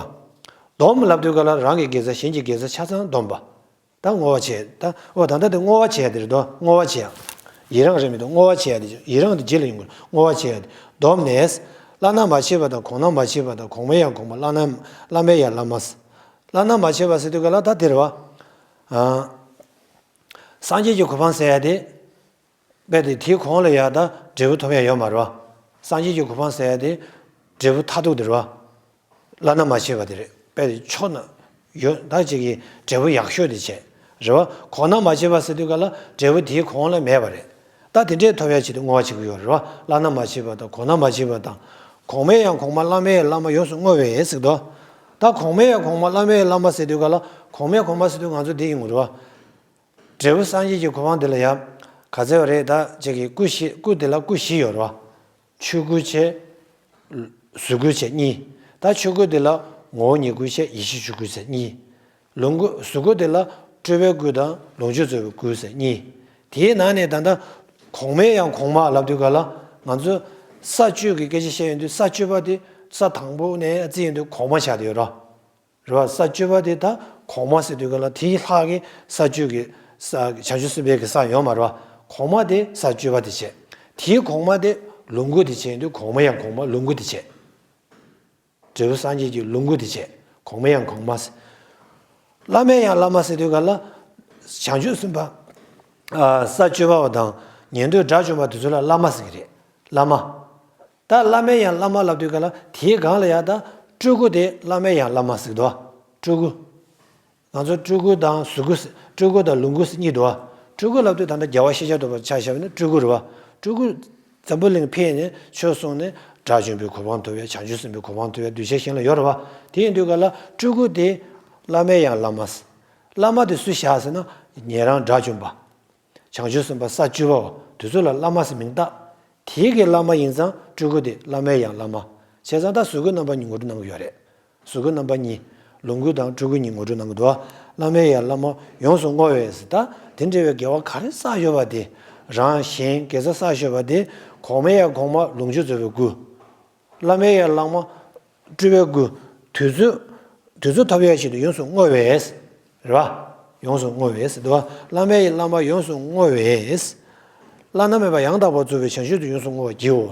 སྡོམ་ལབ་དུས་ག་ལ་རང་གི་དགེ་རྩ་གཞན་གྱི་དགེ་རྩ་ཆ་ཚང་སྡོམ་པ། ད་བསྔོ་བ་བྱས་ད་འོ་ད་ལྟ་དེ་བསྔོ་བ་བྱས་དེ་རེད་དོ། བསྔོ་བ་བྱས་ཡ། ཡི་རང་རེད་མི་འདུག་བསྔོ་བ་བྱས་ཡ་དེ་ཡི་རང་དེ་རྗེས་ལ་ཡོང་གི་རེད། བསྔོ་བ་བྱས་ཡ་དེ་སྡོམ་ནས། བླ་ན་མ་མཆིས་པ་དང་གོང་ན་མ་མཆིས་པ་དང་གོང་མའི་ཡང་གོང་མ་བླ་ན་བླ་མའི་ཡང་བླ་མ། བླ་ན་མ་མཆིས་པ་ཟེར་དུས་ག་ལ་ད་དེ་རེད་བ། ཨ། སངས་རྒྱས་ཀྱི་གོ་འཕང་ཟེར་ཡ་དེ། དཔེ་དེ་དེའི་གོང་ལ་ཡ་ད་འབྲས་བུ་ཐོབ་ཡ་ཡོད་མ་རེད་བ། སངས་རྒྱས་ཀྱི་གོ་འཕང་ཟེར་ཡ་དེ་འབྲས་བུ་མཐར་ཐུག་དེ་རེད་བ། བླ་ན་མ་མཆིས་པ་དེ་རེད། དཔེ་དེ་ཕྱོགས་ན་ཡོད་ད་ཅིག་གི་འབྲས་བུ་ཡག་ཤོས་དེ་བྱས། རེད་བ། གོང་ན་མ་མཆིས་པ་ཟེར་དུས་ག་ལ་འབྲས་བུ་དེའི་གོང་ལ་མེད་པ་རེད། ད་དེ་འདྲས་ཐོབ་ཡ་ཆེད་དུ་བསྔོ་བ་བྱེད་ཀྱི་ཡོད་རེད་བ། བླ་ན་མ་མཆིས་པ་དང་གོང་ན་མ་མཆིས་པ་དང་། གོང་མའི་ཡང་གོང་མ་བླ་མའི་ཡང་བླ་མ་ཡོངས་སུ་བསྔོ་བས་ཟེར་དོ། ད་གོང་མའི་ཡང་གོང་མ་བླ་མའི་ཡང་བླ་མ་ཟེར་དུས་ག་ལ་གོང་མའི་གོང་མ་ཟེར་དུས་ང་ཚོ་འདི་ཡིན་དགོས་རེད་བ། འབྲས་བུ་སངས་རྒྱས་ཀྱི་གོ་འཕང་དེ་ལ་ཡང་ག་ཚད་བ་རེད་ད་ཅིག་གི་སྐུ་བཞི་སྐུ་དེ་ལ་སྐུ་བཞི་ཡོད་རེད་བ། ཆོས་སྐུ་བྱས། གཟུགས་སྐུ་བྱས་གཉིས། ད་ཆོས་སྐུ་དེ་ལ་ངོ་བོ་ཉིད་སྐུ་བྱས་ཡེ་ཤེས་ཆོས་སྐུ་བྱས་གཉིས། ལོངས་སྐུ་གཟུགས་སྐུ་དེ་ལ་སྤྲུལ་པའི་སྐུ་དང་ལོངས་སྤྱོད་རྫོགས་པའི་སྐུ་བྱས་གཉིས། དེའི་ནང་ནས་ད་ལྟ་གོང་མའི་ཡང་གོང་མ་ལབ་དུས་ག་ལ་ང་ཚོ་ས་བཅུ་གི་སྐད་ཆ་བཤད་ཡོང་དུས་ས་བཅུ་པ་དེ་ས་དང་པོ་ནས་བརྩིས་ཡོང་དུས་གོང་མ་ཆགས་བསྡད་ཡོད་རེད། རེད་བ། ས་བཅུ་པ་དེ་ད་གོང་མ་ཟེར་དུས་ག་ལ་དེའི་ལྷག་གི་ས་བཅུ་གི་ས་བྱང་ཆུབ་སེམས་དཔའི་གི་ས་ཡོད་མ་རེད་བ། གོང་མ་དེ་ས་བཅུ་པ་དེ་བྱས། དེའི་གོང་མ་དེ་ལོངས་སྐུ་དེ་བྱས་དུས་གོང་མ་ཡང་གོང་མ་ལོངས་སྐུ་དེ་བྱས། འབྲས་བུ་སངས་རྒྱས་ཀྱི་ལོངས་སྐུ་དེ་བྱས། གོང་མ་ཡང་གོང་མ་ཟེར། བླ་མའི་ཡང་བླ་མ་ཟེར་དུས་ག་ལ་བྱང་ཆུབ་སེམས་དཔའ། ས་བཅུ་པ་བ་དང་ཉན་ཐོས་དགྲ་བཅོམ་པ་དེ་ཚོ་ལ་བླ་མ་ཟེར་གི་རེད། བླ་མ། ད་བླ་མའི་ཡང་བླ་མ་ལབ་དུས་ག་ལ་དེའི་སྒང་ལ་ཡང་ད་སྤྲུལ་སྐུ་དེ་བླ་མའི་ཡང་བླ་མ་ཟེར་གི་འདུག་སྤྲུལ་སྐུ། ང་ཚོ་སྤྲུལ་སྐུ་དང་གཟུགས་སྐུ་ཟེར་སྤྲུལ་སྐུ་དང་ལོངས་སྐུ་ཟེར་གཉིས་འདུག་སྤྲུལ་སྐུ་ལབ་དུས་ད་ལྟ་རྒྱལ་བ་ཤེས་བྱ་རྟོགས་པ་ཆ་བཞག་པ་ཡིན་ན་སྤྲུལ་སྐུ་རེད་བ། སྤྲུལ་སྐུ། འཛམ་བུ་གླིང་ཕེབས་ནས་ཆོས་གསུངས་ནས་དགྲ་བཅོམ་པའི་གོ་འཕང་ཐོབ་ཡ་བྱང་ཆུབ་སེམས་དཔའི་གོ་འཕང་ཐོབ་ཡ་གདུལ་བྱ་གཞན་ལ་ཡོད་རེད་བ། དེ་ཡིན་དུས་ག་ལ་སྤྲུལ་སྐུ་དེ་བླ་མའི་ཡང་བླ་མ་ཟེར། བླ་མ་དེ་སུ་བཞག་ཟེར་ན་ཉན་རང་དགྲ་བཅོམ་པ། བྱང་ཆུབ་སེམས་དཔའ་ས་བཅུ་པའོ། དེ་ཚོ་ལ་བླ་མ་ཟེར་མིང་བཏགས། དེའི་གི་བླ་མ་ཡིན་ཙང་སྤྲུལ་སྐུ་དེ་བླ་མའི་ཡང་བླ་མ། བྱས་ཙང་ད་གཟུགས་སྐུ་རྣམ་པ་གཉིས་ངོ་སྤྲོད་གནང་གི་ཡོད་རེད། གཟུགས་སྐུ་རྣམ་པ་གཉིས། ལོངས་སྐུ་དང་སྤྲུལ་སྐུ་གཉིས་ངོ་སྤྲོད་གནང་གི་འདུག་བླ་མའི་ཡང་བླ་མ་ཡོངས་སུ་བསྔོ་བས་ཟེར་ད་དེ་འདྲ་བའི་དགེ་བ་ག་རེ་བསགས་ཡོད་པ་དེ། རང་གཞན་དགེ་རྩ་བསགས་ཡོད་པ་དེ། གོང་མའི་ཡང་གོང་མ་ལོངས་སྤྱོད་རྫོགས་པའི་སྐུ། བླ་མའི་ཡང་བླ་མ། སྤྲུལ་པའི་སྐུ། དུས་ཚོད། དུས་ཚོད་ཐོབ་ཡག་ཆེད་དུ་ཡོངས་སུ་བསྔོ་བས། རེད་བ། ཡོངས་སུ་བསྔོ་བས་འདུག་བ། བླ་མའི་ཡང་བླ་མ་ཡོངས་སུ་བསྔོ་བས། བླ་ན་མེད་པ་ཡང་དག་པར་རྫོགས་པའི་བྱང་ཆུབ་ཏུ་ཡོངས་སུ་བསྔོ་བར་བགྱིའོ།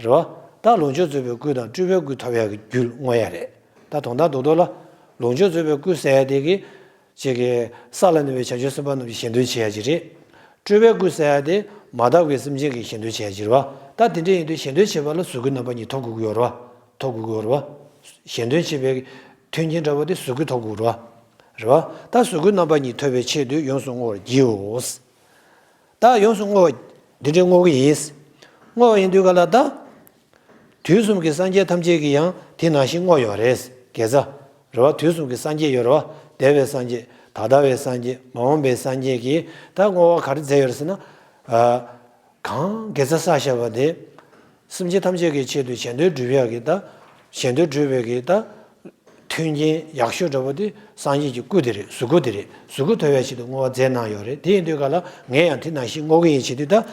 རེད་བ། ད་ལོངས་སྤྱོད་རྫོགས་པའི་སྐུ་དང་སྤྲུལ་པའི་སྐུ་ཐོབ་ཡག་གི་རྒྱུ་བསྔོ་ཡ་རེད། ད་དོན་དག་རྡོག་རྡོག་ལ། ལོངས་སྤྱོད་རྫོགས་པའི་སྐུ་ཟེར་ཡ་དེ་གི་ཅིག་གི་ས་ལ་གནས་པའི་བྱང་ཆུབ་སེམས་དཔའ་རྣམས་ཀྱི་གཞན་དོན་བྱེད་ཡ་ཅིག་རེད། སྤྲུལ་པའི་སྐུ་ཟེར་ཡ་དེ་མ་དག་པའི་སེམས་ཅན་གྱི་གཞན་དོན་བྱེད་ཡ་ཅིག་རེད་བ། ད་དེ་འདྲ་ཡིན་དུས་གཞན་དོན་བྱེད་པ་ལ་གཟུགས་སྐུ་རྣམ་པ་གཉིས་ཐོབ་དགོས་ཀྱི་ཡོད་རེད་བ། ཐོབ་དགོས་ཀྱི་ཡོད་རེད་བ། གཞན་དོན་བྱེད་པའི་མཐུན་རྐྱེན་འདྲ་བོ་དེ་གཟུགས་སྐུ་ཐོབ་དགོས་རེད་བ། རེད་བ། ད་གཟུགས་སྐུ་རྣམ་པ་གཉིས་ཐོབ་པའི་ཆེད་དུ་ཡོངས་སུ་བསྔོ་བར་བགྱིའོ། ད་ཡོངས་སུ་བསྔོ་བ། འདི་འདྲའི་བསྔོ་གི་ཡིན། བསྔོ་བ་ཡིན་དུས་ག་ལ་ད། དུས་གསུམ་གྱི་སངས་རྒྱས་ཐམས་ཅད་ཀྱིས་ཡང་དེ་ནང་བཞིན་བསྔོ་ཡོད་རེད། དགེ་རྩ། རེད་བ། དུས་གསུམ་གྱི་སངས་རྒྱས་ཡོད་རེད་བ། འདས་པའི་སངས་རྒྱས། ད་ལྟ་བའི་སངས་རྒྱས། མ་འོངས་པའི་སངས་རྒྱས་ཀྱིས་ད་བསྔོ་བ་ག་རེ་མཛད་ཡོད་རེད་ཟེར་ན། ཨ། གང་དགེ་རྩ་བསགས་བཞག་པ་དེ། སེམས་ཅན་ཐམས་ཅད་ཀྱི་ཆེད་དུ་གཞན་དོན་སྒྲུབ་ཡག་གི་ད། གཞན་དོན་སྒྲུབ་པའི་གི་ད། མཐུན་རྐྱེན་ཡག་ཤོས་འདྲ་བོ་དེ་སངས་རྒྱས་ཀྱི་སྐུ་དེ་རེད། གཟུགས་སྐུ་དེ་རེད། གཟུགས་སྐུ་ཐོབ་ཡག་ཆེད་དུ་བསྔོ་བ་མཛད་གནང་ཡོད་རེད། དེ་ཡིན་དུས་ག་ལ་ངས་ཡང་དེ་ནང་བཞིན་བསྔོ་གི་ཡིན་བྱེད་དུས་ད།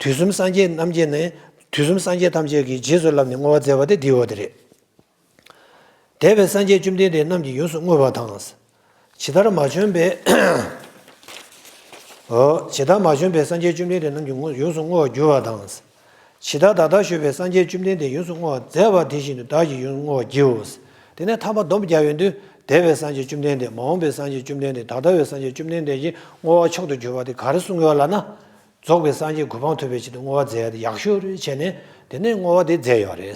དུས་གསུམ་སངས་རྒྱས་རྣམས་ཀྱིས་ནི། དུས་གསུམ་སངས་རྒྱས་ཐམས་ཅད་ཀྱིས་རྗེས་སུ་བསླབས་ནས་བསྔོ་བ་མཛད་པ་དེ་འདི་འོ་དེ་རེད། འདས་པའི་སངས་རྒྱས་བཅོམ་ལྡན་འདས་རྣམས་ཀྱིས་ཡོངས་སུ་བསྔོས་པ་དང་། ཇི་ལྟར་མ་བྱོན་པའི། འོ། ཇི་ལྟར་མ་བྱོན་པའི་སངས་རྒྱས་བཅོམ་ལྡན་འདས་རྣམས་ཀྱིས་ཡོངས་སུ་བསྔོ་བར་འགྱུར་བ་དང་། ཇི་ལྟར་ད་ལྟར་བཞུགས་པའི་སངས་རྒྱས་བཅོམ་ལྡན་འདས་ཡོངས་སུ་བསྔོ་བར་མཛད་པ་དེ་བཞིན་དུ་བདག་གིས་ཡོངས་སུ་བསྔོ་བར་བགྱིའོ། དེ་ནས་ཐ་མ་སྡོམ་རྒྱག་ཡོང་དུས་འདས་པའི་སངས་རྒྱས་བཅོམ་ལྡན་འདས། མ་འོངས་པའི་སངས་རྒྱས་བཅོམ་ལྡན་འདས། ད་ལྟ་བའི་སངས་རྒྱས་བཅོམ་ལྡན་འདས་ཀྱི་བསྔོ་བ་མཆོག་ཏུ་གྱུར་པ་དེ་ག་རེ་གསུངས་ཡོད་ལབ་ན། རྫོགས་པའི་སངས་རྒྱས་གོ་འཕང་ཐོབ་པའི་ཆེད་དུ་བསྔོ་བ་མཛད་ཡ་དེ་ཡག་ཤོས་རེད་བྱས་ནས་དེ་ནས་བསྔོ་བ་དེ་མཛད་ཡོད་རེད།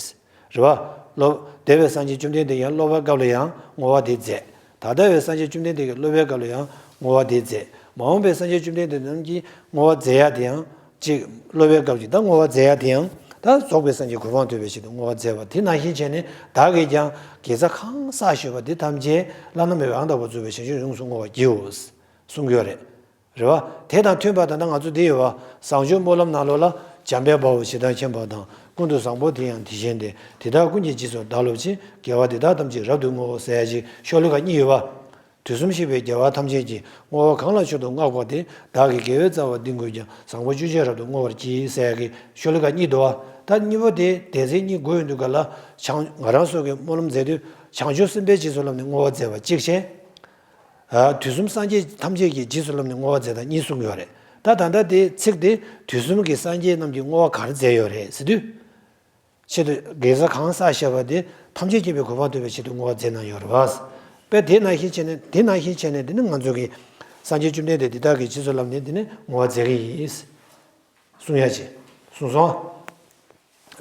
རེད་བ། སློབ། འདས་པའི་སངས་རྒྱས་བཅོམ་ལྡན་འདས་ཡང་སློབ་པའི་སྐབས་ལ་ཡང་བསྔོ་བ་དེ་མཛད། ད་ལྟ་བའི་སངས་རྒྱས་བཅོམ་ལྡན་འདས་ཀྱི་སློབ་པའི་སྐབས་ལ་ཡང་བསྔོ་བ་དེ་མཛད། མ་འོངས་པའི་སངས་རྒྱས་བཅོམ་ལྡན་འདས་རྣམས་ཀྱིས་བསྔོ་བ་མཛད་ཡ་དེ་ཡང་གཅིག་སློབ་པའི་སྐབས་ཀྱི་ད་བསྔོ་བ་མཛད་ཡ་དེ་ཡང་ད་རྫོགས་པའི་སངས་རྒྱས་གོ་འཕང་ཐོབ་པའི་ཆེད་དུ་བསྔོ་བ་མཛད་པ་དེ་ནང་བཞིན་བྱས་ནས་བདག་གིས་ཀྱང་དགེ་རྩ་གང་བསགས་ཡོད་པ་དེ་ཐམས་ཅད་བླ་ན་མེད་པའི་ཡང་དག་པར་རྫོགས་པའི་བྱང་ཆུབ་ཡོངས་སུ་བསྔོ་བར་བགྱིའོ། གསུང་གི་ཡོད་རེད། རེད་བ། དེ་དང་མཐུན་པ་ད་ལྟ་ང་ཚོ་འདི་ཡོད་བ། བཟང་སྤྱོད་སྨོན་ལམ་ནང་ལོགས་ལ། འཇམ་དཔལ་དཔའ་བོས་ཇི་ལྟར་མཁྱེན་པ་དང་། ཀུན་ཏུ་བཟང་པོ་དེ་ཡང་དེ་བཞིན་ཏེ། དེ་དག་ཀུན་གྱི་རྗེས་སུ་བདག་སློབ་ཅིང་། དགེ་བ་འདི་དག་ཐམས་ཅད་རབ་ཏུ་བསྔོའོ་ཟེར་ཡ་ཅིག་ཤོ་ལོ་ཀ་གཉིས་ཡོད་བ། དུས་གསུམ་གཤེགས་པའི་རྒྱལ་བ་ཐམས་ཅད་ཀྱིས། བསྔོ་བ་གང་ལ་མཆོག་ཏུ་བསྔགས་པ་དེས། བདག་གི་དགེ་བའི་རྩ་བ་འདི་ཀུན་ཀྱང་། བཟང་པོ་སྤྱོད་ཕྱིར་རབ་ཏུ་བསྔོ་བར་བགྱི་ཟེར་ཡ་གི་ཤོ་ལོ་ཀ་གཉིས་འདུག་བ། ད་གཉིས་པོ་དེ་སྡེ་ཚན་གཉིས་དགོས་ཡོང་དུས་ག་ལ། བྱང་ང་རང་ཚོ་གིས་སྨོན་ལམ་མཛད་དུས་བྱང་ཆུབ་སེམས་དཔའི་རྗེས་སུ་བསླབས་ནས་བསྔོ་བ་མཛད་པ་གཅིག་བྱས། ཨ། དུས་གསུམ་སངས་རྒྱས་ཐམས་ཅད་ཀྱི་རྗེས་སུ་བསླབས་ནས་བསྔོ་བ་མཛད་སྟངས་གཉིས་གསུངས་ཡོད་རེད། ད་ད་ལྟ་དེ་ཚིག་དེ་དུས་གསུམ་གྱི་སངས་རྒྱས་རྣམས་ཀྱིས་བསྔོ་བ་ག་རེ་མཛད་ཡོད་རེད་ཟེར་དུས། ཆེད་དུ་དགེ་རྩ་གང་བསགས་བཞག་པ་དེ་ཐམས་ཅད་མཁྱེན་པའི་གོ་འཕང་ཐོབ་པའི་ཆེད་དུ་བསྔོ་བ་མཛད་གནང་ཡོད་རེད་བ། དཔེ་དེ་ནང་བཞིན་བྱས་ནས་དེ་ནང་བཞིན་བྱས་ནས་དེ་ནི་ང་ཚོ་གིས་སངས་རྒྱས་བཅོམ་ལྡན་འདས་དེ་དག་གི་རྗེས་སུ་བསླབས་ནས་དེ་ནི་བསྔོ་བ་མཛད་ཀྱི་ཡིན། གསུང་ཡ་ཅིག་གསུངས་སོང་།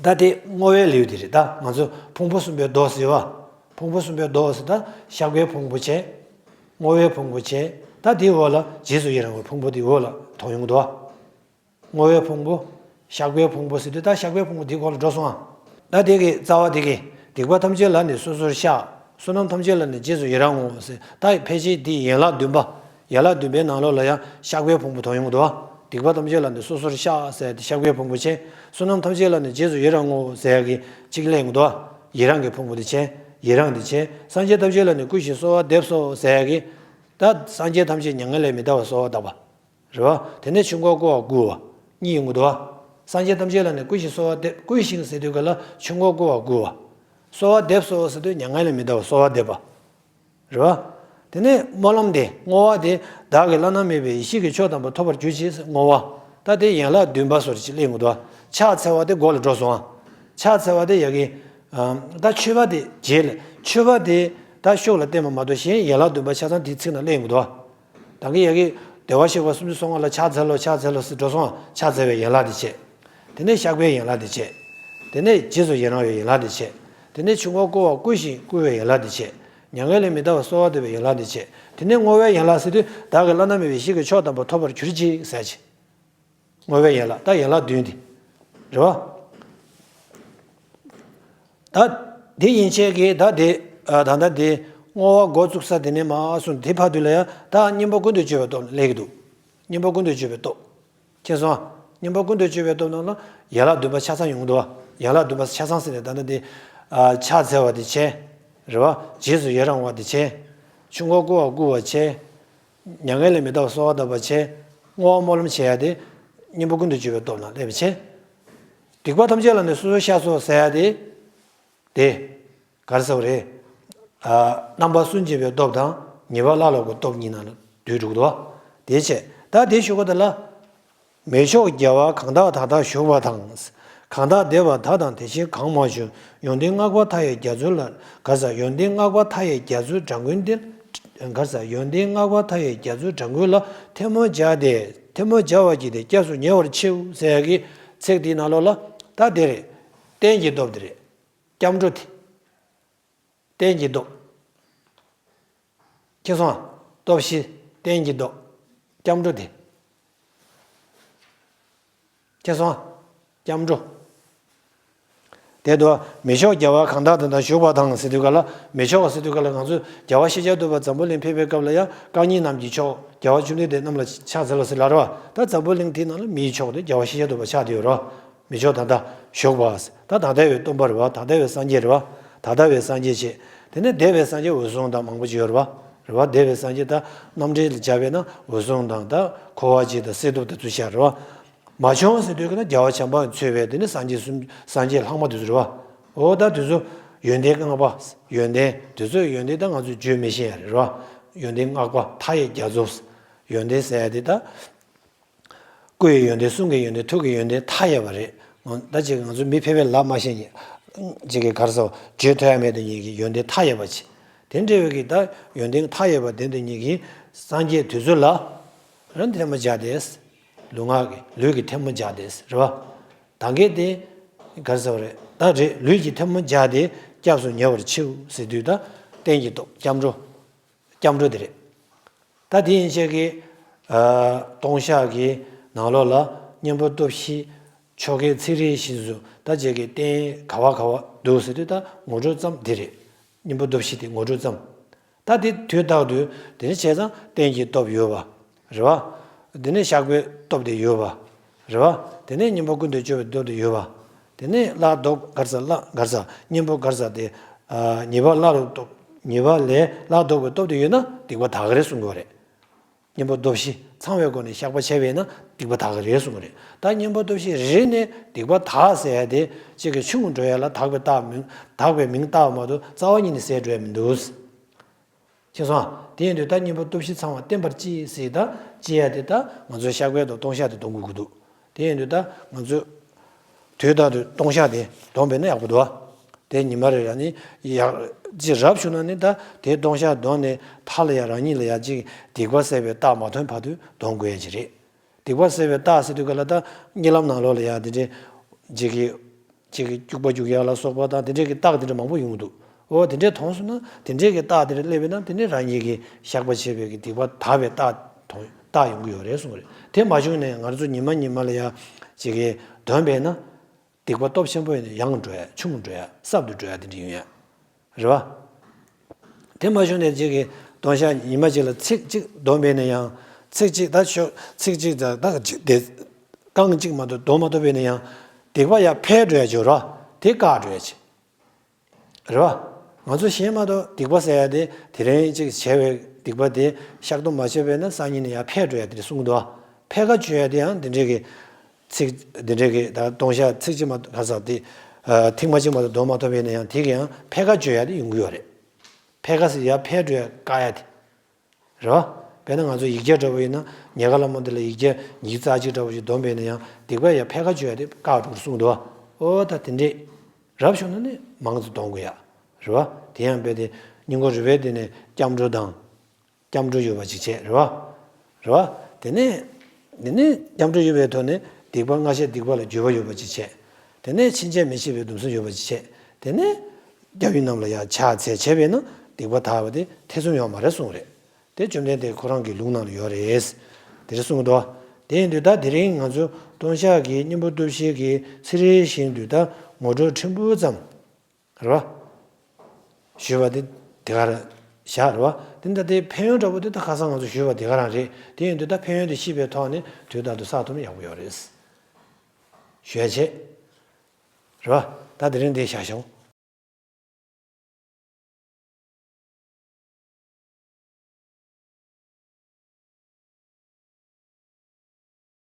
ད་དེ་བསྔོ་བའི་ལེའུ་དེ་རེད། ད་ང་ཚོ་ཕུང་པོ་གསུམ་པའི་མདོ་ཟེར་བ། ཕུང་པོ་གསུམ་པའི་མདོ་ཟེར། ད་བཤགས་པའི་ཕུང་པོ་བྱས། བསྔོ་བའི་ཕུང་པོ་བྱས། ད་དེའི་འོག་ལ་རྗེས་སུ་ཡི་རང་བའི་ཕུང་པོ་དེའི་འོག་ལ་མཐོང་ཡོང་གི་འདུག་བ། བསྔོ་བའི་ཕུང་པོ། བཤགས་པའི་ཕུང་པོ་ཟེར་དུས་ད་བཤགས་པའི་ཕུང་པོ་དེའི་སྐོར་ལ་འགྲོ་སོང་ཨ། ད་དེ་གི་རྩ་བ་དེ་གི། སྡིག་པ་ཐམས་ཅད་ལ་ནི་སོ་སོར་བཤགས། བསོད་ནམས་ཐམས་ཅད་ལ་ནི་རྗེས་སུ་ཡི་རང་ངོ་ཟེར། ད་ཕལ་ཆེར་འདི་ཡན་ལག་བདུན་པ། ཡན་ལག་བདུན་པའི་ནང་ལོགས་ལ་ཡང་བཤགས་པའི་ཕུང་པོ་མཐོང་ཡོང་གི་འདུག་བ། སྡིག་པ་ཐམས་ཅད་ལ་ནི་སོ་སོར་བཤགས་ཟེར་ཏེ་བཤགས་པའི་ཕུང་པོ་བྱས། བསོད་ནམས་ཐམས་ཅད་ལ་ནི་རྗེས་སུ་ཡི་རང་ངོ་ཟེར་ཡ་གི་གཅིག་གླེང་གི་འདུག་བ། ཡི་རང་གི་ཕུང་པོ་དེ་བྱས། ཡི་རང་དེ་བྱས། སངས་རྒྱས་ཐམས་ཅད་ལ་ནི་བསྐུལ་ཞིང་གསོལ་བ་འདེབས་སོ་ཟེར་ཡ་གི། ད་སངས་རྒྱས་ཐམས་ཅད་མྱ་ངན་ལས་མི་འདའ་བར་གསོལ་བ་བཏབ་པ། རེད་བ། དེ་ནས་ཆོས་འཁོར་བསྐོར་བར་བསྐུལ་བ། གཉིས་ཡོང་གི་འདུག་བ། སངས་རྒྱས་ཐམས་ཅད་ལ་ནི་བསྐུལ་ཞིང་གསོལ་བ་འདེབས། བསྐུལ་ཞིང་ཟེར་དུས་ག་ལ་ཆོས་འཁོར་བསྐོར་བར་བསྐུལ་བ། གསོལ་བ་འདེབས་སོ་ཟེར་དུས་མྱ་ངན་ལས་མི་འདའ་བར་གསོལ་བ་འདེབས་པ། རེད་བ། དེ་ནས་སྨོན་ལམ་དེ་བསྔོ་བ་དེ་བདག་གིས་བླ་ན་མེད་པའི་ཡེ་ཤེས་ཀྱི་མཆོག་དམ་པ་ཐོབ་པར་གྱུར་ཅིག་བསྔོ་བ། ད་དེ་ཡན་ལག་བདུན་པ་སོར་ཅིག་གླེང་གི་འདུག་བ། ཕྱག་འཚལ་བ་དེ་མགོ་ལ་འགྲོ་སོང་ཨ། ཕྱག་འཚལ་བ་དེ་ཡ་གི། ཨམ། ད་མཆོད་པ་དེ་རྗེས་ལ། མཆོད་པ་དེ་ད་ཤུགས་ལ་བརྟེན་པ་མ་གཏོགས་གཞན་ཡན་ལག་བདུན་པ་ཆ་ཚང་དེའི་ཚིག་ནང་གླེང་གི་འདུག་བ། ད་གིན་ཡ་གི་བདེ་བར་གཤེགས་པ་སུམ་ཅུ་སོ་ལྔ་ལ་ཕྱག་འཚལ་ལོ་ཕྱག་འཚལ་ལོ་ཟེར་འགྲོ་སོང་ཨ། ཕྱག་འཚལ་བའི་ཡན་ལག་དེ་བྱས། དེ་ནས་བཤགས་པའི་ཡན་ལག་དེ་བྱས། དེ་ནས་རྗེས་སུ་ཡི་རང་བའི་ཡན་ལག་དེ་བྱས། དེ་ནས་ཆོས་འཁོར་བསྐོར་བར་བསྐུལ་ཞིང་བསྐུལ་བའི་ཡན་ལག་དེ་བྱས། མྱ་ངན་ལས་མི་འདའ་བར་གསོལ་བ་འདེབས་པའི་ཡན་ལག་དེ་བྱས། དེ་ནས་བསྔོ་བའི་ཡན་ལག་ཟེར་དུས་བདག་གིས་བླ་ན་མེད་པའི་ཡེ་ཤེས་ཀྱི་མཆོག་དམ་པ་ཐོབ་པར་གྱུར་ཅིག་ཟེར་ཅིག་བསྔོ་བའི་ཡན་ལག་ད་ཡན་ལག་བདུན་དེ། རེད་བ། ད་དེ་ཡན་ཆད་ཀྱི་ད་དེ། ཨ། ད་ལྟ་དེ་བསྔོ་བ་འགོ་བཙུགས་ས་དེ་ནས་མར་སོང་དེ་བར་དུ་ལ་ཡང་ད་སྙིང་པོ་ཀུན་ཏུ་སྤྱོད་པའི་སྟོབས་ལ་སླེབས་ཀྱི་འདུག་སྙིང་པོ་ཀུན་ཏུ་སྤྱོད་པའི་སྟོབས། མཁྱེན་སོང་ཨ། སྙིང་པོ་ཀུན་ཏུ་སྤྱོད་པའི་སྟོབས་ནང་ལ་ཡན་ལག་བདུན་པ་ཆ་ཚང་ཡོང་གི་འདུག་བ། ཡན་ལག་བདུན་པ་ཆ་ཚང་ཟེར་ནས་ད་ལྟ་དེ། ཨ། ཕྱག་འཚལ་བ་དེ་བྱས། རེད་བ། རྗེས་སུ་ཡི་རང་བ་དེ་བྱས། ཆོས་འཁོར་བསྐོར་བར་བསྐུལ་བ་བྱས། མྱ་ངན་ལས་མི་འདའ་བར་གསོལ་བ་བཏབ་པ་བྱས། བསྔོ་བ་སྨོན་ལམ་བྱེད་ཡ་དེ། སྙིང་པོ་ཀུན་ཏུ་སྤྱོད་པའི་སྟོབས་ལ་སླེབས་པ་བྱས། སྡིག་པ་ཐམས་ཅད་ལ་ནི་སོ་སོར་བཤགས་སོ་ཟེར་ཡ་དེ། དེ། ག་རེ་ཟེར་བ་རེད། ཨ། རྣམ་པར་སུན་འབྱིན་པའི་སྟོབས་དང་ཉེས་པ་བླ་ལོག་གི་སྟོབས་གཉིས་ནང་ལ་འདུས་འགྲོ་གི་འདུག་བ། དེ་བྱས་ད་དེ་ཞུ་གི་འདུག་ལ། མི་མཆོག་རྒྱལ་བ་གང་དག་ད་ལྟ་བཞུགས་པ་དང་། གང་དག་འདས་པ་དག་དང་དེ་བཞིན་གང་མ་བྱོན། ཡོན་ཏན་བསྔགས་པ་མཐའ་ཡས་རྒྱ་མཚོ་ལ། ག་རེ་ཟེར། ཡོན་ཏན་བསྔགས་པ་མཐའ་ཡས་རྒྱ་མཚོའི་གྲགས་ཀུན་ཏེ། ག་རེ་ཟེར། ཡོན་ཏན་བསྔགས་པ་མཐའ་ཡས་རྒྱ་མཚོའི་གྲགས་ཀུན་ལ། ཐལ་མོ་སྦྱར་ཏེ། ཐལ་མོ་སྦྱར་བར་བགྱིས་ཏེ་སྐྱབས་སུ་ཉེ་བར་མཆིའོ་ཟེར་ཡ་གི་ཚིག་དེའི་ནང་ལོགས་ལ་ད་དེ་རེད། རྟེན་གྱི་སྟོབས་དེ་རེད། སྐྱབས་འགྲོ་དེ། རྟེན་གྱི་སྟོབས། མཁྱེན་སོང་ཨ། སྟོབས་བཞི། རྟེན་གྱི་སྟོབས། སྐྱབས་འགྲོ་དེ། མཁྱེན་སོང་ཨ། སྐྱབས་འགྲོ། དེ་དུ་མི་མཆོག་རྒྱལ་བ་གང་དག་དེ་དང་བཞུགས་པ་དང་ཟེར་དུས་ག་ལ། མི་མཆོག་ཟེར་དུས་ག་ལ་ང་ཚོ་རྒྱལ་བ་ཤཱཀྱ་ཐུབ་པ་འཛམ་བུ་གླིང་ཕེབས་པའི་སྐབས་ལ་ཡང་བཀའ་རྙིང་རྣམས་ཀྱི་མཆོག་རྒྱལ་བ་བཅོམ་ལྡན་འདས་རྣམས་ལ་ཕྱག་འཚལ་ལོ་ཟེར་ལབ་རེད་བ། ད་འཛམ་བུ་གླིང་དེའི་ནང་ལ་མིའི་མཆོག་དེ་རྒྱལ་བ་ཤཱཀྱ་ཐུབ་པ་ཆགས་བསྡད་ཡོད་རེད་བ། མི་མཆོག་ད་ལྟ་བཞུགས་པ། ད་ད་ལྟ་བའི་སྟོན་པ་རེད་བ། ད་ལྟ་བའི་སངས་རྒྱས་རེད་བ། ད་ལྟ་བའི་སངས་རྒྱས་བྱས། དེ་ནས་འདས་པའི་སངས་རྒྱས་འོད་སྲུང་དང་མང་པོ་ཅིག་ཡོད་རེད་བ། རེད་བ། འདས་པའི་སངས་རྒྱས་ད་རྣམ་འགྲེལ་ལ་སྦྱར་བས་ན་འོད་སྲུང་དང་ད་འཁོར་བ་འཇིག་དང་གསེར་ཐུབ་དེ་ཚོ་ཤར་རེད་བ། མ་བྱོན་ཟེར་དུས་ཀྱི་ན་རྒྱལ་བ་བྱམས་པ་གིས་གཙོས་པའི་དེ་ནི་སངས་རྒྱས་གསུམ། སངས་རྒྱས་ལྷག་མ་དེ་ཚོ་རེད་བ། འོ་ད་དེ་ཚོ་ཡོན་ཏན་བསྔགས་པ། ཡོན་ཏན་དེ་ཚོའི་ཡོན་ཏན་ད་ང་ཚོས་བརྗོད་མི་ཤེས་ཡ་རེད་བ། ཡོན་ཏན་བསྔགས་པ་མཐའ་ཡས་རྒྱ་མཚོ། ཡོན་ཏན་ཟེར་ཡ་དེ་ད། སྐུ་ཡི་ཡོན་ཏན་གསུང་གི་ཡོན་ཏན་ཐུགས་ཀྱི་ཡོན་ཏན་མཐའ་ཡས་པ་རེད། ད་ཅིག་ང་ཚོ་མི་ཕལ་པའི་ལབ་མ་ཤེས་ཉེ། ཅིག་གི་གར་སོ་བརྗོད་ཐུབ་ཡ་མེད་དེ་ཉིད་ཀྱི་ཡོན་ཏན་མཐའ་ཡས་པ་ཅིག་དེ་འདྲ་བའི་གི་ད་ཡོན་ཏན་མཐའ་ཡས་པ་དེ་འདི་ཉིད་ཀྱི་སངས་རྒྱས་དེ་ཚོ་ལ་རང་ཐལ་མོ་སྦྱར་ཏེ། ལུས་ངག་གི་ལུས་ཀྱི་ཐལ་མོ་སྦྱར་ཏེ་རེད་བ། ད་གིན་དེ་གར་སོ་རེད། ད་རེད། ལུས་ཀྱི་ཐལ་མོ་སྦྱར་ཏེ་སྐྱབས་སུ་ཉེ་བར་མཆིའོ་ཟེར་དུས་ད་རྟེན་གྱི་སྟོབས་སྐྱབས་འགྲོ། སྐྱབས་འགྲོ་དེ་རེད། ད་དེ་ཡན་ཆད་ཀྱི། ཨ། ལྟུང་བཤགས་ཀྱི་ནང་ལོགས་ལ་གཉེན་པོ་སྟོབས་བཞི། ཆོ་གའི་ཚིག་རིས་བཞིན་དུ་ད་ཅིག་གི་རྟེན་ག་བ་ག་བ་འདུག་ཟེར་དུས་ད་ངོ་སྤྲོད་ཙམ་དེ་རེད། གཉེན་པོ་སྟོབས་བཞི་དེ་ངོ་སྤྲོད་ཙམ། ད་དེ་དུས་རྟག་ཏུ་དེ་ནི་བྱས་ཙང་རྟེན་གྱི་སྟོབས་ཡོད་པ། རེད་བ། དེ་ནས་བཤགས་པའི་སྟོབས་དེ་ཡོད་པ། རེད་བ། དེ་ནས་གཉེན་པོ་ཀུན་ཏུ་སྤྱོད་པའི་སྟོབས་དེ་ཡོད་པ། དེ་ནས་བླ་རྡོ་ག་རེ་ཟ་བླ་ག་རེ་ཟ་གཉེན་པོ་ག་རེ་ཟ་དེ། ཨ། ཉེས་པ་བླ་རུ་རྟོག་ཉེས་པ་ལས་བླ་རྡོ་གི་སྟོབས་དེ་ཡོད་ན་སྡིག་པ་དག་གི་རེད་གསུང་གི་ཡོད་རེད། གཉེན་པོ་སྟོབས་བཞི་ཚང་བའི་སྒོ་ནས་བཤགས་པ་བྱས་པས་ན་སྡིག་པ་དག་གི་རེད་གསུང་གི་རེད། ད་གཉེན་པོ་སྟོབས་བཞི་རེ་རེ་ནས་སྡིག་པ་དག་ཟེར་ཡ་དེ་གཅིག་གི་ཆུང་ངུ་འགྲོ་ཡ་ལ་དག་པའི་རྟགས་མིན་དག་པའི་མིང་བཏགས་པ་མ་གཏོགས་རྩ་བ་ཉིད་ནས་ཟད་འགྲོ་ཡ་མི་འདུག་ཤེས་སོང་ཨ། དེ་ཡིན་དུས་ད་གཉེན་པོ་སྟོབས་བཞི་ཚང་བ་བསྟེན་པར་གྱིས་ཟེར་ད་གྱིས་ཡ་དེ་ད་ང་ཚོའི་བཤགས་པའི་དང་ལྟུང་བཤགས་དེ་གཏོང་དགོས་ཀྱི་འདུག་དེ་ཡིན་དུས་ད་ང་ཚོས་དུས་རྟག་ཏུ་ལྟུང་བཤགས་དེ་གཏོང་བས་ན་ཡག་པོ་འདུག་ཨ། དེ་ཉི་མ་རེ་རེ་ནི་ཡག་ཅི་རབ་བྱུང་ན་ནི་ད་དེ་ལྟུང་བཤགས་གཏོང་ནས་མཐའ་ལ་ཡ་རང་ཉིད་ལ་ཡ་ཅིག་སྡིག་པ་སེལ་བའི་རྟགས་མ་ཐོན་བར་དུ་གཏོང་དགོས་ཡ་ཅིག་རེད། སྡིག་པ་སེལ་བའི་རྟགས་ཟེར་དུས་ག་ལ་ད་གཉིད་ལམ་ནང་ལོགས་ལ་ཡ་དེ་འདྲའི་ཅིག་གི་ཅིག་གི་སྐྱུག་པ་རྒྱུག་ཡག་ལ་སོགས་པ་དང་དེ་འདྲའི་གི་རྟགས་དེ་འདྲ་མང་པོ་ཡོང་གི་འདུག་འོ་དེ་འདྲའི་མཐོང་སོང་ན་དེ་འདྲའི་གི་རྟགས་དེ་འདྲ་སླེབས་པས་ན་དེ་ནི་རང་ཉིད་ཀྱི་བཤགས་པ་བྱས་པའི་གི་སྡིག་པ་དག་པའི་རྟགས་མཐོང་རྟགས་ཡོང་གི་ཡོད་རེད་གསུངས་པ་རེད། དེ་མ་བྱུང་ནས་ང་ཚོ་ཉི་མ་ཉི་མ་ལ་ཡ་ཅིག་གི་འདོན་པས་ན་སྡིག་པ་སྟོབས་ཆེན་པོ་ཡིན་ན་ཡང་འགྲོ་ཡ་ཆུང་འགྲོ་ཡ་སྲབ་ཏུ་འགྲོ་ཡ་དེ་འདྲ་ཡོང་ཡ། རེད་བ། དེ་མ་བྱུང་ནས་གཅིག་གི་ལྟུང་བཤགས་ཉི་མ་གཅིག་ལ་ཚིག་གཅིག་འདོན་པས་ན་ཡང་ཚིག་གཅིག་ད་ཤོ་ཚིག་གཅིག་ད་ད་གཅིག་དེ་རྐང་གཅིག་མ་གཏོགས་འདོན་མ་ཐུབ་པས་ན་ཡང་སྡིག་པ་ཡར་འཕེལ་འགྲོ་ཡ་ཅིག་རེད་བ། དེ་བཀག་འགྲོ་ཡ་ཅིག་རེད་བ། ང་ཚོ་གཞན་མ་གཏོགས་སྡིག་པ་ཟེར་ཡ་དེ་དེ་རིང་གཅིག་བྱས་པའི་སྡིག་པ་དེ་བཤགས་སྡོམ་མ་བྱས་པས་ན་སང་ཉིན་ནས་ཡར་འཕེལ་འགྲོ་ཡ་དེ་རེད་གསུང་གི་འདུག་བ། འཕེལ་ཁ་བཅོས་ཡ་དེ་ཡང་འདི་འདྲའི་གི་ཚིག་འདི་འདྲའི་གི་ད་ལྟུང་བཤགས་ཚིག་གཅིག་མ་ག་ས་དེ་ཐེངས་མ་གཅིག་མ་གཏོགས་འདོན་མ་ཐུབ་པས་ན་ཡང་དེ་གི་ཡང་འཕེལ་ཁ་བཅོས་ཡ་དེ་ཡོང་གི་ཡོད་རེད། འཕེལ་ཁ་ཟེར་ཡ་འཕེལ་འགྲོ་ཡ་བཀག་ཡ་དེ་རེད་བ། དཔེར་ན་ང་ཚོ་ཡིག་བརྒྱ་འདྲ་བོ་ཡིན་ན་ཉལ་ཁ་ལ་མོ་དེ་ལ་ཡིག་བརྒྱ་ཉིས་རྩ་གཅིག་འདྲ་བོ་ཞིག་འདོན་པས་ན་ཡང་སྡིག་པ་ཡ་འཕེལ་ཁ་བཅོས་ཡ་དེ་བཀག་འགྲོ་གསུངས་འདུག་བ། ཨོ་ད་དེ་འདྲས་རབ་བྱུང་ན་ནི་མང་ཙམ་འདོན་དགོས་ཡ་རེད་བ། དེ་ཡང་དཔེ་དེ་སྙིང་ཁོང་རུས་པའི་དེ་ནས་སྐྱབས་འགྲོ་དང་། སྐྱབས་འགྲོ་ཡོད་པ་ཅིག་བྱས་རེད་བ། རེད་བ། དེ་ནས། དེ་ནས་སྐྱབས་འགྲོ་ཡོད་པའི་ཐོག་ནས་སྡིག་པ་སྔ་ཕྱིའི་སྡིག་པ་ལ་འགྱོད་པ་ཡོད་པ་ཅིག་བྱས། དེ་ནས་ཕྱིན་ཆད་མི་བྱེད་པའི་སྡོམ་གསུམ་ཡོད་པ་ཅིག་བྱས། དེ་ནས་སྐྱབས་ཡུལ་རྣམས་ལ་ཡང་ཕྱག་འཚལ་བྱས་པས་ན་སྡིག་པ་དག་པ་དེ་ཐེ་ཚོམ་ཡོད་མ་རེད་གསུངས་རེད། དེ་བཅོམ་ལྡན་འདས་ཁོ་རང་གི་ལུང་ནང་ལ་ཡོད་རེད། དེ་རེད་གསུངས་འདུག་དེ་ཡིན་དུས་ད་དེ་རིང་ང་ཚོ་ལྟུང་བཤགས་ཀྱི་གཉེན་པོ་སྟོབས་བཞི་གི་ཚིག་རེ་བཞིན་དུ་ད་ངོ་སྤྲོད་ཕྲན་བུ་ཙམ། རེད་བ། ཞུས་པ་དེ་དེ་ག་རང་བཞག་རེད་བ། དེ་འདྲ་དེ་ཕན་ཡོན་འདྲ་པོ་དེ་ད་ཁ་སང་ང་ཚོ་ཞུས་པ་དེ་ག་རང་རེད། དེ་ཡིན་དུས་ད་ཕན་ཡོན་དེ་ཤེས་པའི་ཐོག་ནས་དུས་རྟག་ཏུ་བསགས་ཐུབ་ན་ཡག་པོ་ཡོད་རེད། ཞུ་ཡ་བྱེད། རེད་བ། ད་དེ་རིང་འདི་བཞག་ཤོག